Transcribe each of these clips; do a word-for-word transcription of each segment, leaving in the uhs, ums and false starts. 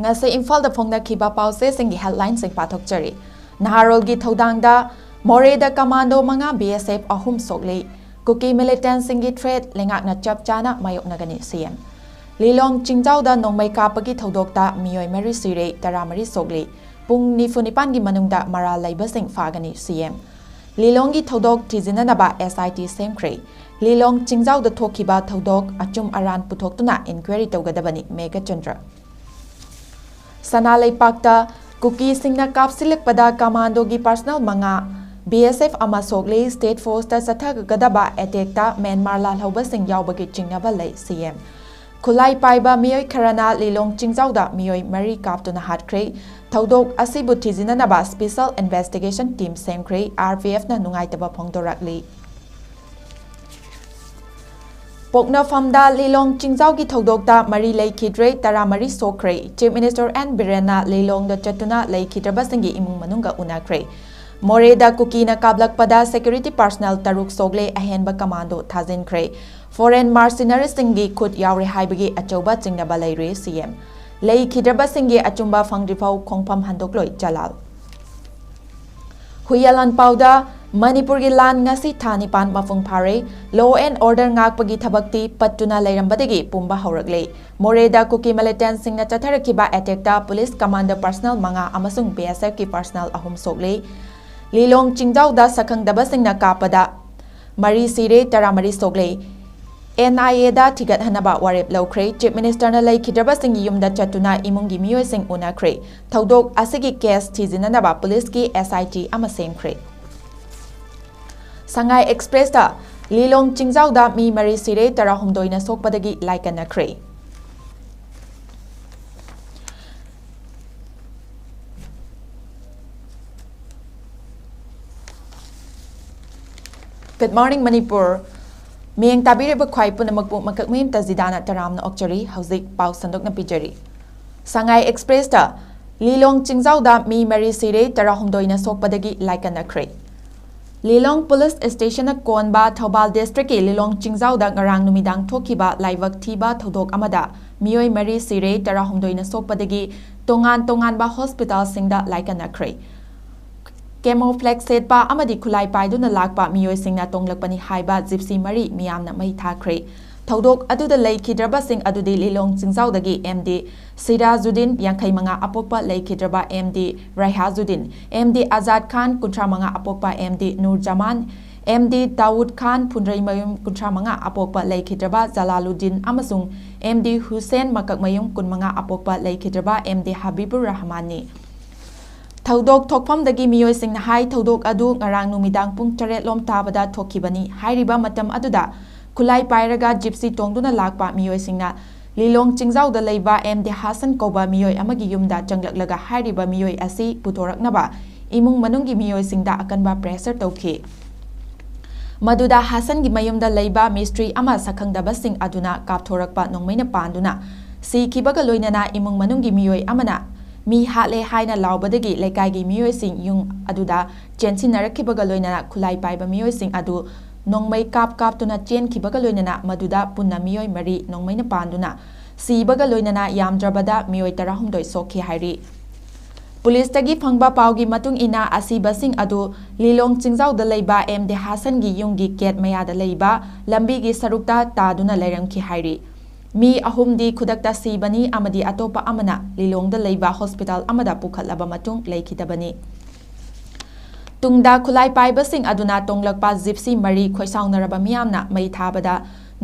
ꯉꯁꯤ ꯏꯝꯐꯥꯜꯗ ꯐꯣꯡꯅꯈꯤꯕ ꯄꯥꯎꯆꯦꯁꯤꯡꯒꯤ ꯍꯦꯗꯂꯥꯏꯟꯁꯤꯡ ꯄꯥꯊꯣꯛꯆꯔꯤ꯫ ꯅꯍꯥꯔꯣꯜꯒꯤ ꯊꯧꯗꯥꯡꯗ ꯃꯣꯔꯦꯗ ꯀꯃꯥꯟꯗꯣ ꯃꯉꯥ ꯕꯤ ꯑꯦꯁ ꯑꯦꯐ ꯑꯍꯨꯝ ꯁꯣꯛꯂꯤ꯫ ꯀꯨꯀꯤ ꯃꯤꯂꯤꯇꯦꯟꯠꯁꯤꯡꯒꯤ ꯊ꯭ꯔꯦꯠ ꯂꯩꯉꯥꯛꯅ ꯆꯞ ꯆꯥꯅ ꯃꯥꯌꯣꯛꯅꯒꯅꯤ, ꯁꯤ ꯑꯦꯝ꯫ ꯂꯤꯂꯣꯡ ꯆꯤꯡꯖꯥꯎꯗ ꯅꯣꯡꯃꯩ ꯀꯥꯞꯄꯒꯤ ꯊꯧꯗꯣꯛꯇ ꯃꯤꯑꯣꯏ ꯃꯔꯤ ꯁꯤꯔꯦ, ꯇꯔꯥꯃꯔꯤ ꯁꯣꯛꯂꯤ꯫ ꯄꯨꯡ ꯅꯤꯐꯨ ꯅꯤꯄꯥꯟꯒꯤ ꯃꯅꯨꯡꯗ ꯃꯔꯥꯜ ꯂꯩꯕꯁꯤꯡ ꯐꯥꯒꯅꯤ, ꯁꯤ ꯑꯦꯝ꯫ ꯂꯤꯂꯣꯡꯒꯤ ꯊꯧꯗꯣꯛ ꯊꯤꯖꯤꯟꯅꯅꯕ ꯑꯦꯁ ꯑꯥꯏ ꯇꯤ ꯁꯦꯝꯈ꯭ꯔꯦ꯫ ꯂꯤꯂꯣꯡ ꯆꯤꯡꯖꯥꯎꯗ ꯊꯣꯛꯈꯤꯕ ꯊꯧꯗꯣꯛ ꯑꯆꯨꯝ ꯑꯔꯥꯟ ꯄꯨꯊꯣꯛꯇꯨꯅ ꯏꯟꯀ꯭ꯋꯥꯏꯔꯤ ꯇꯧꯒꯗꯕꯅꯤ, ꯃꯦꯘꯆꯟꯗ꯭ꯔ꯫ ꯁꯅꯥ ꯂꯩꯄꯥꯛꯇ ꯀꯨꯀꯤꯁꯤꯡꯅ ꯀꯥꯞꯁꯤꯜꯂꯛꯄꯗ ꯀꯃꯥꯟꯗꯣꯒꯤ ꯄꯔꯁꯅꯦꯜ ꯃꯉꯥ, ꯕꯤ ꯑꯦꯁ ꯑꯦꯐ ꯑꯃ ꯁꯣꯛꯂꯤ꯫ ꯁ꯭ꯇꯦꯠ ꯐꯣꯔꯁꯇ ꯆꯠꯊꯒꯗꯕ ꯑꯦꯇꯦꯛꯇ ꯃ꯭ꯌꯥꯟꯃꯥꯔ ꯂꯥꯜꯍꯧꯕꯁꯤꯡ ꯌꯥꯎꯕꯒꯤ ꯆꯤꯡꯅꯕ ꯂꯩ, ꯁꯤ ꯑꯦꯝ꯫ ꯈꯨꯠꯂꯥꯏ ꯄꯥꯏꯕ ꯃꯤꯑꯣꯏ ꯈꯔꯅ ꯂꯤꯂꯣꯡ ꯆꯤꯡꯖꯥꯎꯗ ꯃꯤꯑꯣꯏ ꯃꯔꯤ ꯀꯥꯞꯇꯨꯅ ꯍꯥꯠꯈ꯭ꯔꯦ꯫ ꯊꯧꯗꯣꯛ ꯑꯁꯤꯕꯨ ꯊꯤꯖꯤꯟꯅꯅꯕ ꯁ꯭ꯄꯦꯁꯦꯜ ꯏꯟꯚꯦꯁꯇꯤꯒꯦꯁꯟ ꯇꯤꯝ ꯁꯦꯝꯈ꯭ꯔꯦ, ꯑꯥꯔ ꯄꯤ ꯑꯦꯐꯅ ꯅꯨꯡꯉꯥꯏꯇꯕ ꯐꯣꯡꯗꯣꯔꯛꯂꯤ꯫ ꯄꯣꯛꯅꯐꯝꯗ ꯂꯤꯂꯣꯡ ꯆꯤꯡꯖꯥꯎꯒꯤ ꯊꯧꯗꯣꯛꯇ ꯃꯔꯤ ꯂꯩꯈꯤꯗ꯭ꯔꯦ, ꯇꯔꯥꯃꯔꯤ ꯁꯣꯛꯈ꯭ꯔꯦ꯫ ꯆꯤꯐ ꯃꯤꯅꯤꯁꯇꯔ ꯑꯦꯟ ꯕꯤꯔꯦꯟꯅ ꯂꯤꯂꯣꯡꯗ ꯆꯠꯇꯨꯅ ꯂꯩꯈꯤꯗ꯭ꯔꯕꯁꯤꯡꯒꯤ ꯏꯃꯨꯡ ꯃꯅꯨꯡꯒ ꯎꯅꯈ꯭ꯔꯦ꯫ ꯃꯣꯔꯦꯗ ꯀꯨꯀꯤꯅ ꯀꯥꯞꯂꯛꯄꯗ ꯁꯦꯀ꯭ꯌꯨꯔꯤꯇꯤ ꯄꯔꯁꯅꯦꯜ ꯇꯔꯨꯛ ꯁꯣꯛꯂꯦ, ꯑꯍꯦꯟꯕ ꯀꯃꯥꯟꯗꯣ ꯊꯥꯖꯤꯟꯈ꯭ꯔꯦ꯫ ꯐꯣꯔꯦꯟ ꯃꯥꯔꯁꯤꯅꯔꯤꯁꯤꯡꯒꯤ ꯈꯨꯠ ꯌꯥꯎꯔꯦ ꯍꯥꯏꯕꯒꯤ ꯑꯆꯧꯕ ꯆꯤꯡꯅꯕ ꯂꯩꯔꯦ, ꯁꯤ ꯑꯦꯝ꯫ ꯂꯩꯈꯤꯗ꯭ꯔꯕꯁꯤꯡꯒꯤ ꯑꯆꯨꯝꯕ ꯐꯪꯗ꯭ꯔꯤꯐꯥꯎ ꯈꯣꯡꯐꯝ ꯍꯟꯗꯣꯛꯂꯣꯏ, ꯖꯂꯥꯜ꯫ ꯍꯨꯏꯌꯥꯂꯥꯟꯄꯥꯎꯗ ꯃꯅꯤꯄꯨꯔꯒꯤ ꯂꯥꯟ ꯉꯁꯤ ꯊꯥ ꯅꯤꯄꯥꯟ ꯃꯄꯨꯡ ꯐꯥꯔꯦ꯫ Law and order ꯉꯥꯛꯄꯒꯤ ꯊꯕꯛꯇꯤ ꯄꯠꯇꯨꯅ ꯂꯩꯔꯝꯕꯗꯒꯤ ꯄꯨꯝꯕ ꯍꯧꯔꯛꯂꯦ꯫ ꯃꯣꯔꯦꯗ ꯀꯨꯀꯤ ꯃꯤꯂꯤꯇꯦꯟꯠꯁꯤꯡꯅ ꯆꯠꯊꯔꯛꯈꯤꯕ ꯑꯦꯇꯦꯛꯇ ꯄꯨꯂꯤꯁ ꯀꯃꯥꯟꯗꯣ ꯄꯔꯁꯅꯦꯜ ꯃꯉꯥ ꯑꯃꯁꯨꯡ ꯕꯤ ꯑꯦꯁ ꯑꯦꯐꯀꯤ ꯄꯔꯁꯅꯦꯜ ꯑꯍꯨꯝ ꯁꯣꯛꯂꯦ꯫ ꯂꯤꯂꯣꯡ ꯆꯤꯡꯖꯥꯎꯗ ꯁꯛꯈꯪꯗꯕꯁꯤꯡꯅ ꯀꯥꯞꯄꯗ ꯃꯔꯤ ꯁꯤꯔꯦ, ꯇꯔꯥꯃꯔꯤ ꯁꯣꯛꯂꯦ꯫ ꯑꯦꯟ ꯑꯥꯏ ꯑꯦꯗ ꯊꯤꯒꯠꯍꯟꯅꯕ ꯋꯥꯔꯦꯞ ꯂꯧꯈ꯭ꯔꯦ꯫ ꯆꯤꯐ ꯃꯤꯅꯤꯁꯇꯔꯅ ꯂꯩꯈꯤꯗ꯭ꯔꯕꯁꯤꯡꯒꯤ ꯌꯨꯝꯗ ꯆꯠꯇꯨꯅ ꯏꯃꯨꯡꯒꯤ ꯃꯤꯑꯣꯏꯁꯤꯡ ꯎꯅꯈ꯭ꯔꯦ꯫ ꯊꯧꯗꯣꯛ ꯑꯁꯤꯒꯤ ꯀꯦꯁ ꯊꯤꯖꯤꯟꯅꯅꯕ ꯄꯨꯂꯤꯁꯀꯤ ꯑꯦꯁ ꯑꯥꯏ ꯇꯤ ꯑꯃ ꯁꯦꯝꯈ꯭ꯔꯦ꯫ ꯁꯉꯥꯏ ꯑꯦꯛꯁꯄ꯭ꯔꯦꯁꯇ ꯂꯤꯂꯣꯡ ꯆꯤꯡꯖꯥꯎꯗ ꯃꯤ ꯃꯔꯤ ꯁꯤꯔꯦ, ꯇꯔꯥꯍꯨꯝꯗꯣꯏꯅ ꯁꯣꯛꯄꯗꯒꯤ ꯂꯥꯏꯀꯠꯅꯈ꯭ꯔꯦ꯫ Good morning, Manipur. ꯃꯤꯠꯌꯦꯡ ꯇꯥꯕꯤꯔꯤꯕ ꯈ꯭ꯋꯥꯏ ꯄꯨꯝꯅꯃꯛꯄꯨ ꯃꯀꯛꯃꯌꯨꯝ ꯇꯖꯤꯗꯥꯅ ꯇꯔꯥꯝꯅ ꯑꯣꯛꯆꯔꯤ꯫ ꯍꯧꯖꯤꯛ ꯄꯥꯎ ꯁꯟꯗꯣꯛꯅ ꯄꯤꯖꯔꯤ꯫ ꯁꯉꯥꯏ ꯑꯦꯛꯁꯄ꯭ꯔꯦꯁꯇ ꯂꯤꯂꯣꯡ ꯆꯤꯡꯖꯥꯎꯗ ꯃꯤ ꯃꯔꯤ ꯁꯤꯔꯦ, ꯇꯔꯥꯍꯨꯝꯗꯣꯏꯅ ꯁꯣꯛꯄꯗꯒꯤ ꯂꯥꯏꯀꯠꯅꯈ꯭ꯔꯦ꯫ ꯂꯤꯂꯣꯡ ꯄꯨꯂꯤꯁ ꯁ꯭ꯇꯦꯁꯟꯅ ꯀꯣꯟꯕ ꯊꯧꯕꯥꯜ ꯗꯤꯁꯇ꯭ꯔꯤꯛꯀꯤ ꯂꯤꯂꯣꯡ ꯆꯤꯡꯖꯥꯎꯗ ꯉꯔꯥꯡ ꯅꯨꯃꯤꯗꯥꯡ ꯊꯣꯛꯈꯤꯕ ꯂꯥꯏꯕꯛ ꯊꯤꯕ ꯊꯧꯗꯣꯛ ꯑꯃꯗ ꯃꯤꯑꯣꯏ ꯃꯔꯤ ꯁꯤꯔꯦ, ꯇꯔꯥꯍꯨꯝꯗꯣꯏꯅ ꯁꯣꯛꯄꯗꯒꯤ ꯇꯣꯉꯥꯟ ꯇꯣꯉꯥꯟꯕ ꯍꯣꯁꯄꯤꯇꯥꯜꯁꯤꯡꯗ ꯂꯥꯏꯀꯠꯅꯈ꯭ꯔꯦ꯫ ꯀꯦꯃꯣꯐ꯭ꯂꯦꯛꯁ ꯁꯦꯠꯄ ꯑꯃꯗꯤ ꯈꯨꯠꯂꯥꯏ ꯄꯥꯏꯗꯨꯅ ꯂꯥꯛꯄ ꯃꯤꯑꯣꯏꯁꯤꯡꯅ ꯇꯣꯡꯂꯛꯄꯅꯤ ꯍꯥꯏꯕ ꯖꯤꯞꯁꯤ ꯃꯔꯤ ꯃꯤꯌꯥꯝꯅ ꯃꯩ ꯊꯥꯈ꯭ꯔꯦ꯫ ꯊꯧꯗꯣꯛ ꯑꯗꯨꯗ ꯂꯩꯈꯤꯗ꯭ꯔꯕꯁꯤꯡ ꯑꯗꯨꯗꯤ ꯂꯤꯂꯣꯡ ꯆꯤꯡꯖꯥꯎꯗꯒꯤ ꯑꯦꯝ ꯗꯤ ꯁꯤꯔꯥꯖꯨꯗꯤꯟ, ꯌꯥꯡꯈꯩ ꯃꯉꯥ ꯑꯄꯣꯛꯄ ꯂꯩꯈꯤꯗ꯭ꯔꯕ M D ꯔꯥꯏꯍꯥꯖꯨꯗꯤꯟ, M D Azad ꯈꯥꯟ, ꯀꯨꯟꯊ꯭ꯔꯥ ꯃꯉꯥ ꯑꯄꯣꯛꯄ ꯑꯦꯝ ꯗꯤ ꯅꯨꯔꯖꯃꯥꯟ, ꯑꯦꯝ ꯗꯤ ꯗꯥꯎꯗ ꯈꯥꯟ, ꯐꯨꯟꯗ꯭ꯔꯩꯃꯌꯨꯝ, ꯀꯨꯟꯊ꯭ꯔꯥ ꯃꯉꯥ ꯑꯄꯣꯛꯄ ꯂꯩꯈꯤꯗ꯭ꯔꯕ ꯖꯂꯥꯂꯨꯗꯤꯟ ꯑꯃꯁꯨꯡ ꯑꯦꯝ ꯗꯤ ꯍꯨꯁꯦꯟ, ꯃꯀꯛꯃꯌꯨꯝ, ꯀꯨꯟꯃꯉꯥ ꯑꯄꯣꯛꯄ ꯂꯩꯈꯤꯗ꯭ꯔꯕ ꯑꯦꯝ ꯗꯤ ꯍꯕꯤꯕꯨꯔ ꯔꯍꯃꯥꯟꯅꯤ꯫ ꯊꯧꯗꯣꯛ ꯊꯣꯛꯐꯝꯗꯒꯤ ꯃꯤꯑꯣꯏꯁꯤꯡꯅ ꯍꯥꯏ, ꯊꯧꯗꯣꯛ ꯑꯗꯨ ꯉꯔꯥꯡ ꯅꯨꯃꯤꯗꯥꯡ ꯄꯨꯡ ꯇꯔꯦꯠ ꯂꯣꯝ ꯇꯥꯕꯗ ꯊꯣꯛꯈꯤꯕꯅꯤ꯫ ꯍꯥꯏꯔꯤꯕ ꯃꯇꯝ ꯑꯗꯨꯗ ꯈꯨꯠꯂꯥꯏ ꯄꯥꯏꯔꯒ ꯖꯤꯞꯁꯤ ꯇꯣꯡꯗꯨꯅ ꯂꯥꯛꯄ ꯃꯤꯑꯣꯏꯁꯤꯡꯅ ꯂꯤꯂꯣꯡ ꯆꯤꯡꯖꯥꯎꯗ ꯂꯩꯕ ꯑꯦꯝ ꯗꯤ ꯍꯥꯁꯟ ꯀꯧꯕ ꯃꯤꯑꯣꯏ ꯑꯃꯒꯤ ꯌꯨꯝꯗ ꯆꯪꯂꯛꯂꯒ ꯍꯥꯏꯔꯤꯕ ꯃꯤꯑꯣꯏ ꯑꯁꯤ ꯄꯨꯊꯣꯔꯛꯅꯕ ꯏꯃꯨꯡ ꯃꯅꯨꯡꯒꯤ ꯃꯤꯑꯣꯏꯁꯤꯡꯗ ꯑꯀꯟꯕ ꯄ꯭ꯔꯦꯁꯔ ꯇꯧꯈꯤ꯫ ꯃꯗꯨꯗ ꯍꯥꯁꯟꯒꯤ ꯃꯌꯨꯝꯗ ꯂꯩꯕ ꯃꯤꯁꯇ꯭ꯔꯤ ꯑꯃ ꯁꯛꯈꯪꯗꯕꯁꯤꯡ ꯑꯗꯨꯅ ꯀꯥꯞꯊꯣꯔꯛꯄ ꯅꯣꯡꯃꯩꯅ ꯄꯥꯟꯗꯨꯅ ꯁꯤꯈꯤꯕꯒ ꯂꯣꯏꯅꯅ ꯏꯃꯨꯡ ꯃꯅꯨꯡꯒꯤ ꯃꯤꯑꯣꯏ ꯑꯃꯅ ꯃꯤ ꯍꯥꯠꯂꯦ ꯍꯥꯏꯅ ꯂꯥꯎꯕꯗꯒꯤ ꯂꯩꯀꯥꯏꯒꯤ ꯃꯤꯑꯣꯏꯁꯤꯡ ꯌꯨꯝ ꯑꯗꯨꯗ ꯆꯦꯟꯁꯤꯟꯅꯔꯛꯈꯤꯕꯒ ꯂꯣꯏꯅꯅ ꯈꯨꯠꯂꯥꯏ ꯄꯥꯏꯕ ꯃꯤꯑꯣꯏꯁꯤꯡ ꯑꯗꯨ ꯅꯣꯡꯃꯩ ꯀꯥꯞ ꯀꯥꯞꯇꯨꯅ ꯆꯦꯟꯈꯤꯕꯒ ꯂꯣꯏꯅꯅ ꯃꯗꯨꯗ ꯄꯨꯟꯅ ꯃꯤꯑꯣꯏ ꯃꯔꯤ ꯅꯣꯡꯃꯩꯅ ꯄꯥꯟꯗꯨꯅ ꯁꯤꯕꯒ ꯂꯣꯏꯅꯅ ꯌꯥꯝꯗ꯭ꯔꯕꯗ ꯃꯤꯑꯣꯏ ꯇꯔꯥꯍꯨꯝꯗꯣꯏ ꯁꯣꯛꯈꯤ ꯍꯥꯏꯔꯤ꯫ ꯄꯨꯂꯤꯁꯇꯒꯤ ꯐꯪꯕ ꯄꯥꯎꯒꯤ ꯃꯇꯨꯡ ꯏꯟꯅ ꯑꯁꯤꯕꯁꯤꯡ ꯑꯗꯨ ꯂꯤꯂꯣꯡ ꯆꯤꯡꯖꯥꯎꯗ ꯂꯩꯕ ꯑꯦꯝ ꯗꯤ ꯍꯥꯁꯟꯒꯤ ꯌꯨꯝꯒꯤ ꯒꯦꯠ ꯃꯌꯥꯗ ꯂꯩꯕ ꯂꯝꯕꯤꯒꯤ ꯁꯔꯨꯛꯇ ꯇꯥꯗꯨꯅ ꯂꯩꯔꯝꯈꯤ ꯍꯥꯏꯔꯤ꯫ ꯃꯤ ꯑꯍꯨꯝꯗꯤ ꯈꯨꯗꯛꯇ ꯁꯤꯕꯅꯤ ꯑꯃꯗꯤ ꯑꯇꯣꯞꯄ ꯑꯃꯅ ꯂꯤꯂꯣꯡꯗ ꯂꯩꯕ ꯍꯣꯁꯄꯤꯇꯥꯜ ꯑꯃꯗ ꯄꯨꯈꯠꯂꯕ ꯃꯇꯨꯡ ꯂꯩꯈꯤꯗꯕꯅꯤ꯫ ꯇꯨꯡꯗ ꯈꯨꯠꯂꯥꯏ ꯄꯥꯏꯕꯁꯤꯡ ꯑꯗꯨꯅ ꯇꯣꯡꯂꯛꯄ ꯖꯤꯞꯁꯤ ꯃꯔꯤ ꯈꯣꯏꯁꯥꯎꯅꯔꯕ ꯃꯤꯌꯥꯝꯅ ꯃꯩ ꯊꯥꯕꯗ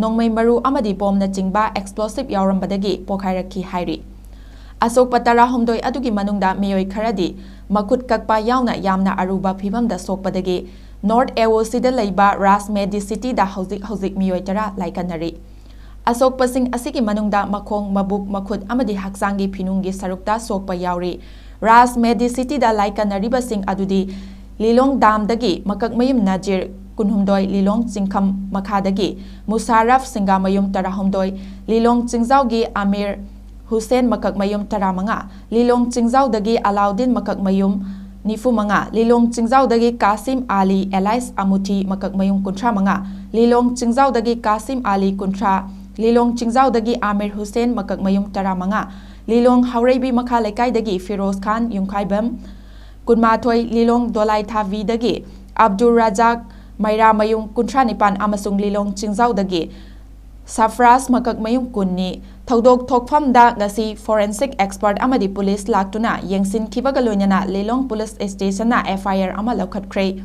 ꯅꯣꯡꯃꯩ ꯃꯔꯨ ꯑꯃꯗꯤ ꯕꯣꯝꯅꯆꯤꯡꯕ ꯑꯦꯛꯁꯄ꯭ꯂꯣꯁꯤꯚ ꯌꯥꯎꯔꯝꯕꯗꯒꯤ ꯄꯣꯈꯥꯏꯔꯛꯈꯤ ꯍꯥꯏꯔꯤ꯫ ꯑꯁꯣꯛꯄ ꯇꯔꯥꯍꯨꯝꯗꯣꯏ ꯑꯗꯨꯒꯤ ꯃꯅꯨꯡꯗ ꯃꯤꯑꯣꯏ ꯈꯔꯗꯤ ꯃꯈꯨꯠ ꯀꯛꯄ ꯌꯥꯎꯅ ꯌꯥꯝꯅ ꯑꯔꯨꯕ ꯐꯤꯚꯝꯗ ꯁꯣꯛꯄꯗꯒꯤ ꯅꯣꯔꯠ ꯑꯦ ꯑꯣ ꯁꯤꯗ ꯂꯩꯕ ꯔꯥꯖ ꯃꯦꯗꯤ ꯁꯤꯇꯤꯗ ꯍꯧꯖꯤꯛ ꯍꯧꯖꯤꯛ ꯃꯤꯑꯣꯏ ꯇꯔꯥ ꯂꯥꯏꯀꯠꯅꯔꯤ꯫ ꯑꯁꯣꯛꯄꯁꯤꯡ ꯑꯁꯤꯒꯤ ꯃꯅꯨꯡꯗ ꯃꯈꯣꯡ, ꯃꯕꯨꯛ, ꯃꯈꯨꯠ ꯑꯃꯗꯤ ꯍꯛꯆꯥꯡꯒꯤ ꯐꯤꯅꯨꯡꯒꯤ ꯁꯔꯨꯛꯇ ꯁꯣꯛꯄ ꯌꯥꯎꯔꯤ꯫ ꯔꯥꯖ ꯃꯦꯗꯤ ꯁꯤꯇꯤꯗ ꯂꯥꯏꯀꯠꯅꯔꯤꯕꯁꯤꯡ ꯑꯗꯨꯗꯤ ꯂꯤꯂꯣꯡ ꯗꯥꯝꯗꯒꯤ ꯃꯀꯛꯃꯌꯨꯝ ꯅꯖꯤꯔ, ꯀꯨꯟꯍꯨꯝꯗꯣꯏ, ꯂꯤꯂꯣꯡ ꯆꯤꯡꯈꯝ ꯃꯈꯥꯗꯒꯤ ꯃꯨꯁꯥꯔꯐ ꯁꯤꯡꯒꯥꯃꯌꯨꯝ, ꯇꯔꯥꯍꯨꯝꯗꯣꯏ, ꯂꯤꯂꯣꯡ ꯆꯤꯡꯖꯥꯎꯒꯤ ꯑꯃꯤꯔ ꯍꯨꯁꯦꯟ ꯃꯀꯛꯃꯌꯨꯝ, ꯇꯔꯥꯃꯉꯥ, ꯂꯤꯂꯣꯡ ꯆꯤꯡꯖꯥꯎꯗꯒꯤ ꯑꯂꯥꯎꯗꯤꯟ ꯃꯀꯛꯃꯌꯨꯝ, ꯅꯤꯐꯨꯃꯉꯥ, ꯂꯤꯂꯣꯡ ꯆꯤꯡꯖꯥꯎꯗꯒꯤ ꯀꯥꯁꯤꯝ ꯑꯥꯂꯤ ꯑꯦꯂꯥꯏꯁ ꯑꯃꯨꯊꯤ ꯃꯀꯛꯃꯌꯨꯝ, ꯀꯨꯟꯊ꯭ꯔꯥꯃꯉꯥ, ꯂꯤꯂꯣꯡ ꯆꯤꯡꯖꯥꯎꯗꯒꯤ ꯀꯥꯁꯤꯝ ꯑꯥꯂꯤ, ꯀꯨꯟꯊ꯭ꯔꯥ, ꯂꯤꯂꯣꯡ ꯆꯤꯡꯖꯥꯎꯗꯒꯤ ꯑꯥꯃꯤꯔ ꯍꯨꯁꯦꯟ, ꯃꯀꯛꯃꯌꯨꯝ ꯇꯔꯥꯃꯉꯥ, ꯂꯤꯂꯣꯡ ꯍꯥꯎꯔꯩꯕꯤ ꯃꯈꯥ ꯂꯩꯀꯥꯏꯗꯒꯤ ꯐꯤꯔꯣꯖ ꯈꯥꯟ, ꯌꯨꯝꯈꯥꯏꯕꯝ ꯀꯨꯟꯃꯥꯊꯣꯏ, ꯂꯤꯂꯣꯡ ꯗꯣꯂꯥꯏꯊꯥꯕꯤꯗꯒꯤ ꯑꯕꯗꯨꯜ ꯔꯖꯥꯛ, ꯃꯩꯔꯥꯃꯌꯨꯝ ꯀꯨꯟꯊ꯭ꯔꯥ ꯅꯤꯄꯥꯟ ꯑꯃꯁꯨꯡ ꯂꯤꯂꯣꯡ ꯆꯤꯡꯖꯥꯎꯗꯒꯤ ꯁꯐ꯭ꯔꯥꯖ, ꯃꯀꯛꯃꯌꯨꯝ ꯀꯨꯟꯅꯤ꯫ ꯊꯧꯗꯣꯛ ꯊꯣꯛꯐꯝꯗ ꯉꯁꯤ forensic expert ꯑꯃꯗꯤ ꯄꯨꯂꯤꯁ ꯂꯥꯛꯇꯨꯅ ꯌꯦꯡꯁꯤꯟꯈꯤꯕꯒ ꯂꯣꯏꯅꯅ ꯂꯤꯂꯣꯡ ꯄꯨꯂꯤꯁ ꯁ꯭ꯇꯦꯁꯟꯅ F I R ꯑꯃ ꯂꯧꯈꯠꯈ꯭ꯔꯦ꯫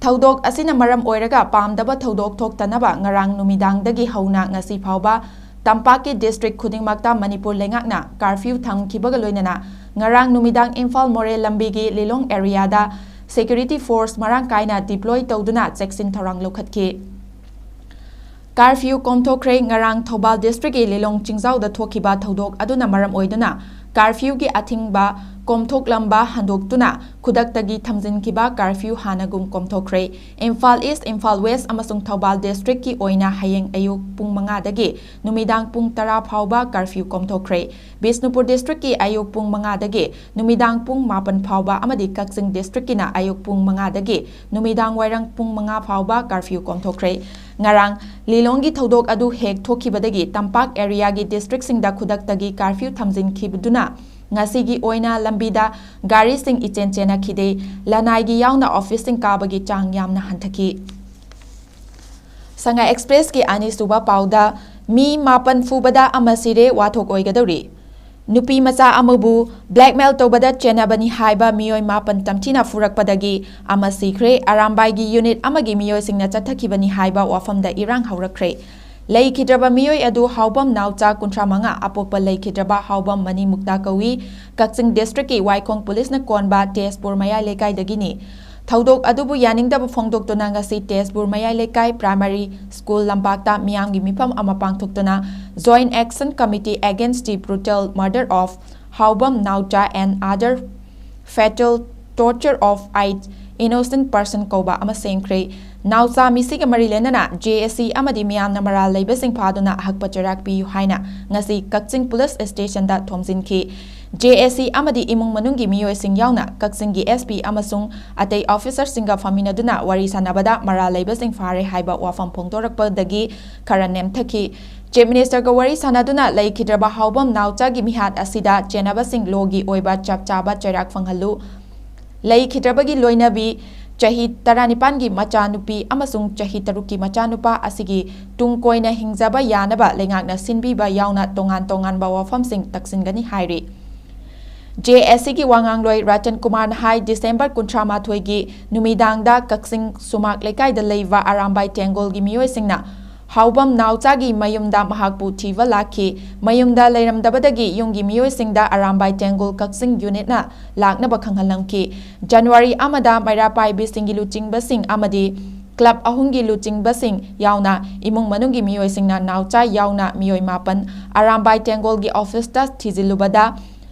ꯊꯧꯗꯣꯛ ꯑꯁꯤꯅ ꯃꯔꯝ ꯑꯣꯏꯔꯒ ꯄꯥꯝꯗꯕ ꯊꯧꯗꯣꯛ ꯊꯣꯛꯇꯅꯕ ꯉꯔꯥꯡ ꯅꯨꯃꯤꯗꯥꯡꯗꯒꯤ ꯍꯧꯅ ꯉꯁꯤ ꯐꯥꯎꯕ ꯇꯝꯄꯥꯛꯀꯤ district ꯈꯨꯗꯤꯡꯃꯛꯇ ꯃꯅꯤꯄꯨꯔ ꯂꯩꯉꯥꯛꯅ curfew ꯊꯝꯈꯤꯕꯒ ꯂꯣꯏꯅꯅ ꯉꯔꯥꯡ ꯅꯨꯃꯤꯗꯥꯡ ꯏꯝꯐꯥꯜ ꯃꯣꯔꯦ ꯂꯝꯕꯤꯒꯤ ꯂꯤꯂꯣꯡ area ꯗ security force ꯃꯔꯥꯡ ꯀꯥꯏꯅ deploy ꯇꯧꯗꯨꯅ ꯆꯦꯛꯁꯤꯟ ꯊꯧꯔꯥꯡ ꯂꯧꯈꯠꯈꯤ꯫ Curfew ꯀꯣꯝꯊꯣꯛꯈ꯭ꯔꯦ꯫ ꯉꯔꯥꯡ ꯊꯧꯕꯥꯜ district ꯀꯤ ꯂꯤꯂꯣꯡ ꯆꯤꯡꯖꯥꯎꯗ ꯊꯣꯛꯈꯤꯕ ꯊꯧꯗꯣꯛ ꯑꯗꯨꯅ ꯃꯔꯝ ꯑꯣꯏꯗꯨꯅ curfew ꯒꯤ ꯑꯊꯤꯡꯕ ꯀꯣꯝꯊꯣꯛꯂꯝꯕ ꯍꯟꯗꯣꯛꯇꯨꯅ ꯈꯨꯗꯛꯇꯒꯤ ꯊꯝꯖꯤꯟꯈꯤꯕ curfew ꯍꯥꯟꯅꯒꯨꯝ ꯀꯣꯝꯊꯣꯛꯈ꯭ꯔꯦ꯫ Imphal East, Imphal West ꯑꯃꯁꯨꯡ ꯊꯧꯕꯥꯜ district ꯀꯤ ꯑꯣꯏꯅ ꯍꯌꯦꯡ ꯑꯌꯨꯛ ꯄꯨꯡ ꯃꯉꯥꯗꯒꯤ ꯅꯨꯃꯤꯗꯥꯡ ꯄꯨꯡ ꯇꯔꯥ ꯐꯥꯎꯕ curfew ꯀꯣꯝꯊꯣꯛꯈ꯭ꯔꯦ꯫ ꯕꯤꯁꯅꯨꯄꯨꯔ district ꯀꯤ ꯑꯌꯨꯛ ꯄꯨꯡ ꯃꯉꯥꯗꯒꯤ ꯅꯨꯃꯤꯗꯥꯡ ꯄꯨꯡ ꯃꯥꯄꯟ ꯐꯥꯎꯕ ꯑꯃꯗꯤ ꯀꯛꯆꯤꯡ district ꯀꯤꯅ ꯑꯌꯨꯛ ꯄꯨꯡ ꯃꯉꯥꯗꯒꯤ ꯅꯨꯃꯤꯗꯥꯡ ꯋꯥꯏꯔꯝ ꯄꯨꯡ ꯃꯉꯥ ꯐꯥꯎꯕ curfew ꯀꯣꯝꯊꯣꯛꯈ꯭ꯔꯦ꯫ ꯉꯔꯥꯡ ꯂꯤꯂꯣꯡꯒꯤ ꯊꯧꯗꯣꯛ ꯑꯗꯨ ꯍꯦꯛ ꯊꯣꯛꯈꯤꯕꯗꯒꯤ ꯇꯝꯄꯥꯛ area ꯒꯤ district ꯁꯤꯡꯗ ꯈꯨꯗꯛꯇꯒꯤ curfew ꯊꯝꯖꯤꯟꯈꯤꯕꯗꯨꯅ ꯉꯁꯤꯒꯤ ꯑꯣꯏꯅ ꯂꯝꯕꯤꯗ ꯒꯥꯔꯤꯁꯤꯡ ꯏꯆꯦꯟ ꯆꯦꯟꯅꯈꯤꯗꯦ꯫ ꯂꯅꯥꯏꯒꯤ ꯌꯥꯎꯅ office ꯁꯤꯡ ꯀꯥꯕꯒꯤ ꯆꯥꯡ ꯌꯥꯝꯅ ꯍꯟꯊꯈꯤ꯫ ꯁꯉꯥꯏ Express ꯀꯤ ꯑꯅꯤꯁꯨꯕ ꯄꯥꯎꯗ, ꯃꯤ ꯃꯥꯄꯟ ꯐꯨꯕꯗ ꯑꯃ ꯁꯤꯔꯦ, ꯋꯥꯊꯣꯛ ꯑꯣꯏꯒꯗꯧꯔꯤ꯫ ꯅꯨꯄꯤ ꯃꯆꯥ ꯑꯃꯕꯨ blackmail ꯇꯧꯕꯗ ꯆꯦꯟꯅꯕꯅꯤ ꯍꯥꯏꯕ ꯃꯤꯑꯣꯏ ꯃꯥꯄꯟ ꯇꯝꯊꯤꯅ ꯐꯨꯔꯛꯄꯗꯒꯤ ꯑꯃ ꯁꯤꯈ꯭ꯔꯦ꯫ ꯑꯔꯥꯝꯕꯥꯏꯒꯤ unit ꯑꯃꯒꯤ ꯃꯤꯑꯣꯏꯁꯤꯡꯅ ꯆꯠꯊꯈꯤꯕꯅꯤ ꯍꯥꯏꯕ ꯋꯥꯐꯝꯗ ꯏꯔꯥꯡ ꯍꯧꯔꯛꯈ꯭ꯔꯦ꯫ ꯂꯩꯈꯤꯗ꯭ꯔꯕ ꯃꯤꯑꯣꯏ ꯑꯗꯨ ꯍꯥꯎꯕꯝ ꯅꯥꯎꯆꯥ, ꯀꯨꯟꯊ꯭ꯔꯥ ꯃꯉꯥ, ꯑꯄꯣꯛꯄ ꯂꯩꯈꯤꯗ꯭ꯔꯕ ꯍꯥꯎꯕꯝ ꯃꯅꯤ ꯃꯨꯛꯇꯥ ꯀꯧꯏ꯫ ꯀꯛꯆꯤꯡ district ꯀꯤ ꯋꯥꯏꯈꯣꯡ ꯄꯨꯂꯤꯁꯅ ꯀꯣꯟꯕ ꯇꯦꯖꯄꯨꯔ ꯃꯌꯥꯏ ꯂꯩꯀꯥꯏꯗꯒꯤꯅꯤ꯫ ꯊꯧꯗꯣꯛ ꯑꯗꯨꯕꯨ ꯌꯥꯅꯤꯡꯗꯕ ꯐꯣꯡꯗꯣꯛꯇꯨꯅ ꯉꯁꯤ ꯇꯦꯖꯄꯨꯔ ꯃꯌꯥꯏ ꯂꯩꯀꯥꯏ primary school ꯂꯝꯄꯥꯛꯇ ꯃꯤꯌꯥꯝꯒꯤ ꯃꯤꯐꯝ ꯑꯃ ꯄꯥꯡꯊꯣꯛꯇꯨꯅ Joint Action Committee Against the Brutal Murder of Haobam Naocha and Other Fatal Torture of Eight Innocent Person ꯀꯧꯕ ꯑꯃ ꯁꯦꯝꯈ꯭ꯔꯦ꯫ ꯅꯥꯎꯆꯥ ꯃꯤꯁꯤꯒ ꯃꯔꯤ ꯂꯩꯅꯅ ꯖꯦ ꯑꯦ ꯁꯤ ꯑꯃꯗꯤ ꯃꯤꯌꯥꯝꯅ ꯃꯔꯥꯜ ꯂꯩꯕꯁꯤꯡ ꯐꯥꯗꯨꯅ ꯑꯍꯛꯄ ꯆꯩꯔꯥꯛ ꯄꯤꯌꯨ ꯍꯥꯏꯅ ꯉꯁꯤ ꯀꯛꯆꯤꯡ ꯄꯨꯂꯤꯁ ꯁ꯭ꯇꯦꯁꯟꯗ ꯊꯣꯝꯖꯤꯟꯈꯤ꯫ ꯖꯦ ꯑꯦ ꯁꯤ ꯑꯃꯗꯤ ꯏꯃꯨꯡ ꯃꯅꯨꯡꯒꯤ ꯃꯤꯑꯣꯏꯁꯤꯡ ꯌꯥꯎꯅ ꯀꯛꯆꯤꯡꯒꯤ ꯑꯦꯁ ꯄꯤ ꯑꯃꯁꯨꯡ ꯑꯇꯩ ꯑꯣꯐꯤꯁꯔꯁꯤꯡꯒ ꯐꯝꯃꯤꯟꯅꯗꯨꯅ ꯋꯥꯔꯤ ꯁꯥꯟꯅꯕꯗ ꯃꯔꯥꯜ ꯂꯩꯕꯁꯤꯡ ꯐꯥꯔꯦ ꯍꯥꯏꯕ ꯋꯥꯐꯝ ꯐꯣꯡꯗꯣꯔꯛꯄꯗꯒꯤ ꯈꯔ ꯅꯦꯝꯊꯈꯤ꯫ ꯆꯤꯐ ꯃꯤꯅꯤꯁꯇꯔꯒ ꯋꯥꯔꯤ ꯁꯥꯟꯅꯗꯨꯅ ꯂꯩꯈꯤꯗ꯭ꯔꯕ ꯍꯥꯎꯕꯝ ꯅꯥꯎꯆꯥꯒꯤ ꯃꯤꯍꯥꯠ ꯑꯁꯤꯗ ꯆꯦꯟꯅꯕꯁꯤꯡ ꯂꯣꯒꯤ ꯑꯣꯏꯕ ꯆꯞ ꯆꯥꯕ ꯆꯩꯔꯥꯛ ꯐꯪꯍꯜꯂꯨ꯫ ꯂꯩꯈꯤꯗ꯭ꯔꯕꯒꯤ ꯂꯣꯏꯅꯕꯤ ꯆꯍꯤ ꯇꯔꯥꯅꯤꯄꯥꯟꯒꯤ ꯃꯆꯥꯅꯨꯄꯤ ꯑꯃꯁꯨꯡ ꯆꯍꯤ ꯇꯔꯨꯛꯀꯤ ꯃꯆꯥꯅꯨꯄꯥ ꯑꯁꯤꯒꯤ ꯇꯨꯡ ꯀꯣꯏꯅ ꯍꯤꯡꯖꯕ ꯌꯥꯅꯕ ꯂꯩꯉꯥꯛꯅ ꯁꯤꯟꯕꯤꯕ ꯌꯥꯎꯅ ꯇꯣꯉꯥꯟ ꯇꯣꯉꯥꯟꯕ ꯋꯥꯐꯝꯁꯤꯡ ꯇꯛꯁꯤꯟꯒꯅꯤ ꯍꯥꯏꯔꯤ꯫ ꯖꯦ ꯑꯦ ꯁꯤꯒꯤ ꯋꯥꯉꯥꯡꯂꯣꯏ ꯔꯇꯟ ꯀꯨꯃꯥꯔꯅ ꯍꯥꯏ, ꯗꯤꯁꯦꯝꯕꯔ ꯀꯨꯟꯊ꯭ꯔꯥ ꯃꯥꯊꯣꯏꯒꯤ ꯅꯨꯃꯤꯗꯥꯡꯗ ꯀꯛꯆꯤꯡ ꯁꯨꯃꯥꯛ ꯂꯩꯀꯥꯏꯗ ꯂꯩꯕ ꯑꯔꯥꯝꯕꯥꯏ ꯇꯦꯡꯒꯣꯜꯒꯤ ꯃꯤꯑꯣꯏꯁꯤꯡꯅ ꯍꯥꯎꯕꯝ ꯅꯥꯎꯆꯥꯒꯤ ꯃꯌꯨꯝꯗ ꯃꯍꯥꯛꯄꯨ ꯊꯤꯕ ꯂꯥꯛꯈꯤ꯫ ꯃꯌꯨꯝꯗ ꯂꯩꯔꯝꯗꯕꯗꯒꯤ ꯌꯨꯝꯒꯤ ꯃꯤꯑꯣꯏꯁꯤꯡꯗ ꯑꯔꯥꯝꯕꯥꯏ ꯇꯦꯡꯒꯣꯜ ꯀꯛꯆꯤꯡ ꯌꯨꯅꯤꯠꯅ ꯂꯥꯛꯅꯕ ꯈꯪꯍꯜꯂꯝꯈꯤ꯫ ꯖꯅꯋꯥꯔꯤ ꯑꯃꯗ ꯃꯩꯔꯥ ꯄꯥꯏꯕꯤꯁꯤꯡꯒꯤ ꯂꯨꯆꯤꯡꯕꯁꯤꯡ ꯑꯃꯗꯤ ꯀ꯭ꯂꯕ ꯑꯍꯨꯝꯒꯤ ꯂꯨꯆꯤꯡꯕꯁꯤꯡ ꯌꯥꯎꯅ ꯏꯃꯨꯡ ꯃꯅꯨꯡꯒꯤ ꯃꯤꯑꯣꯏꯁꯤꯡꯅ ꯅꯥꯎꯆꯥ ꯌꯥꯎꯅ ꯃꯤꯑꯣꯏ ꯃꯥꯄꯟ ꯑꯔꯥꯝꯕꯥꯏ ꯇꯦꯡꯒꯣꯜꯒꯤ ꯑꯣꯐꯤꯁꯇ ꯊꯤꯖꯤꯜꯂꯨꯕꯗ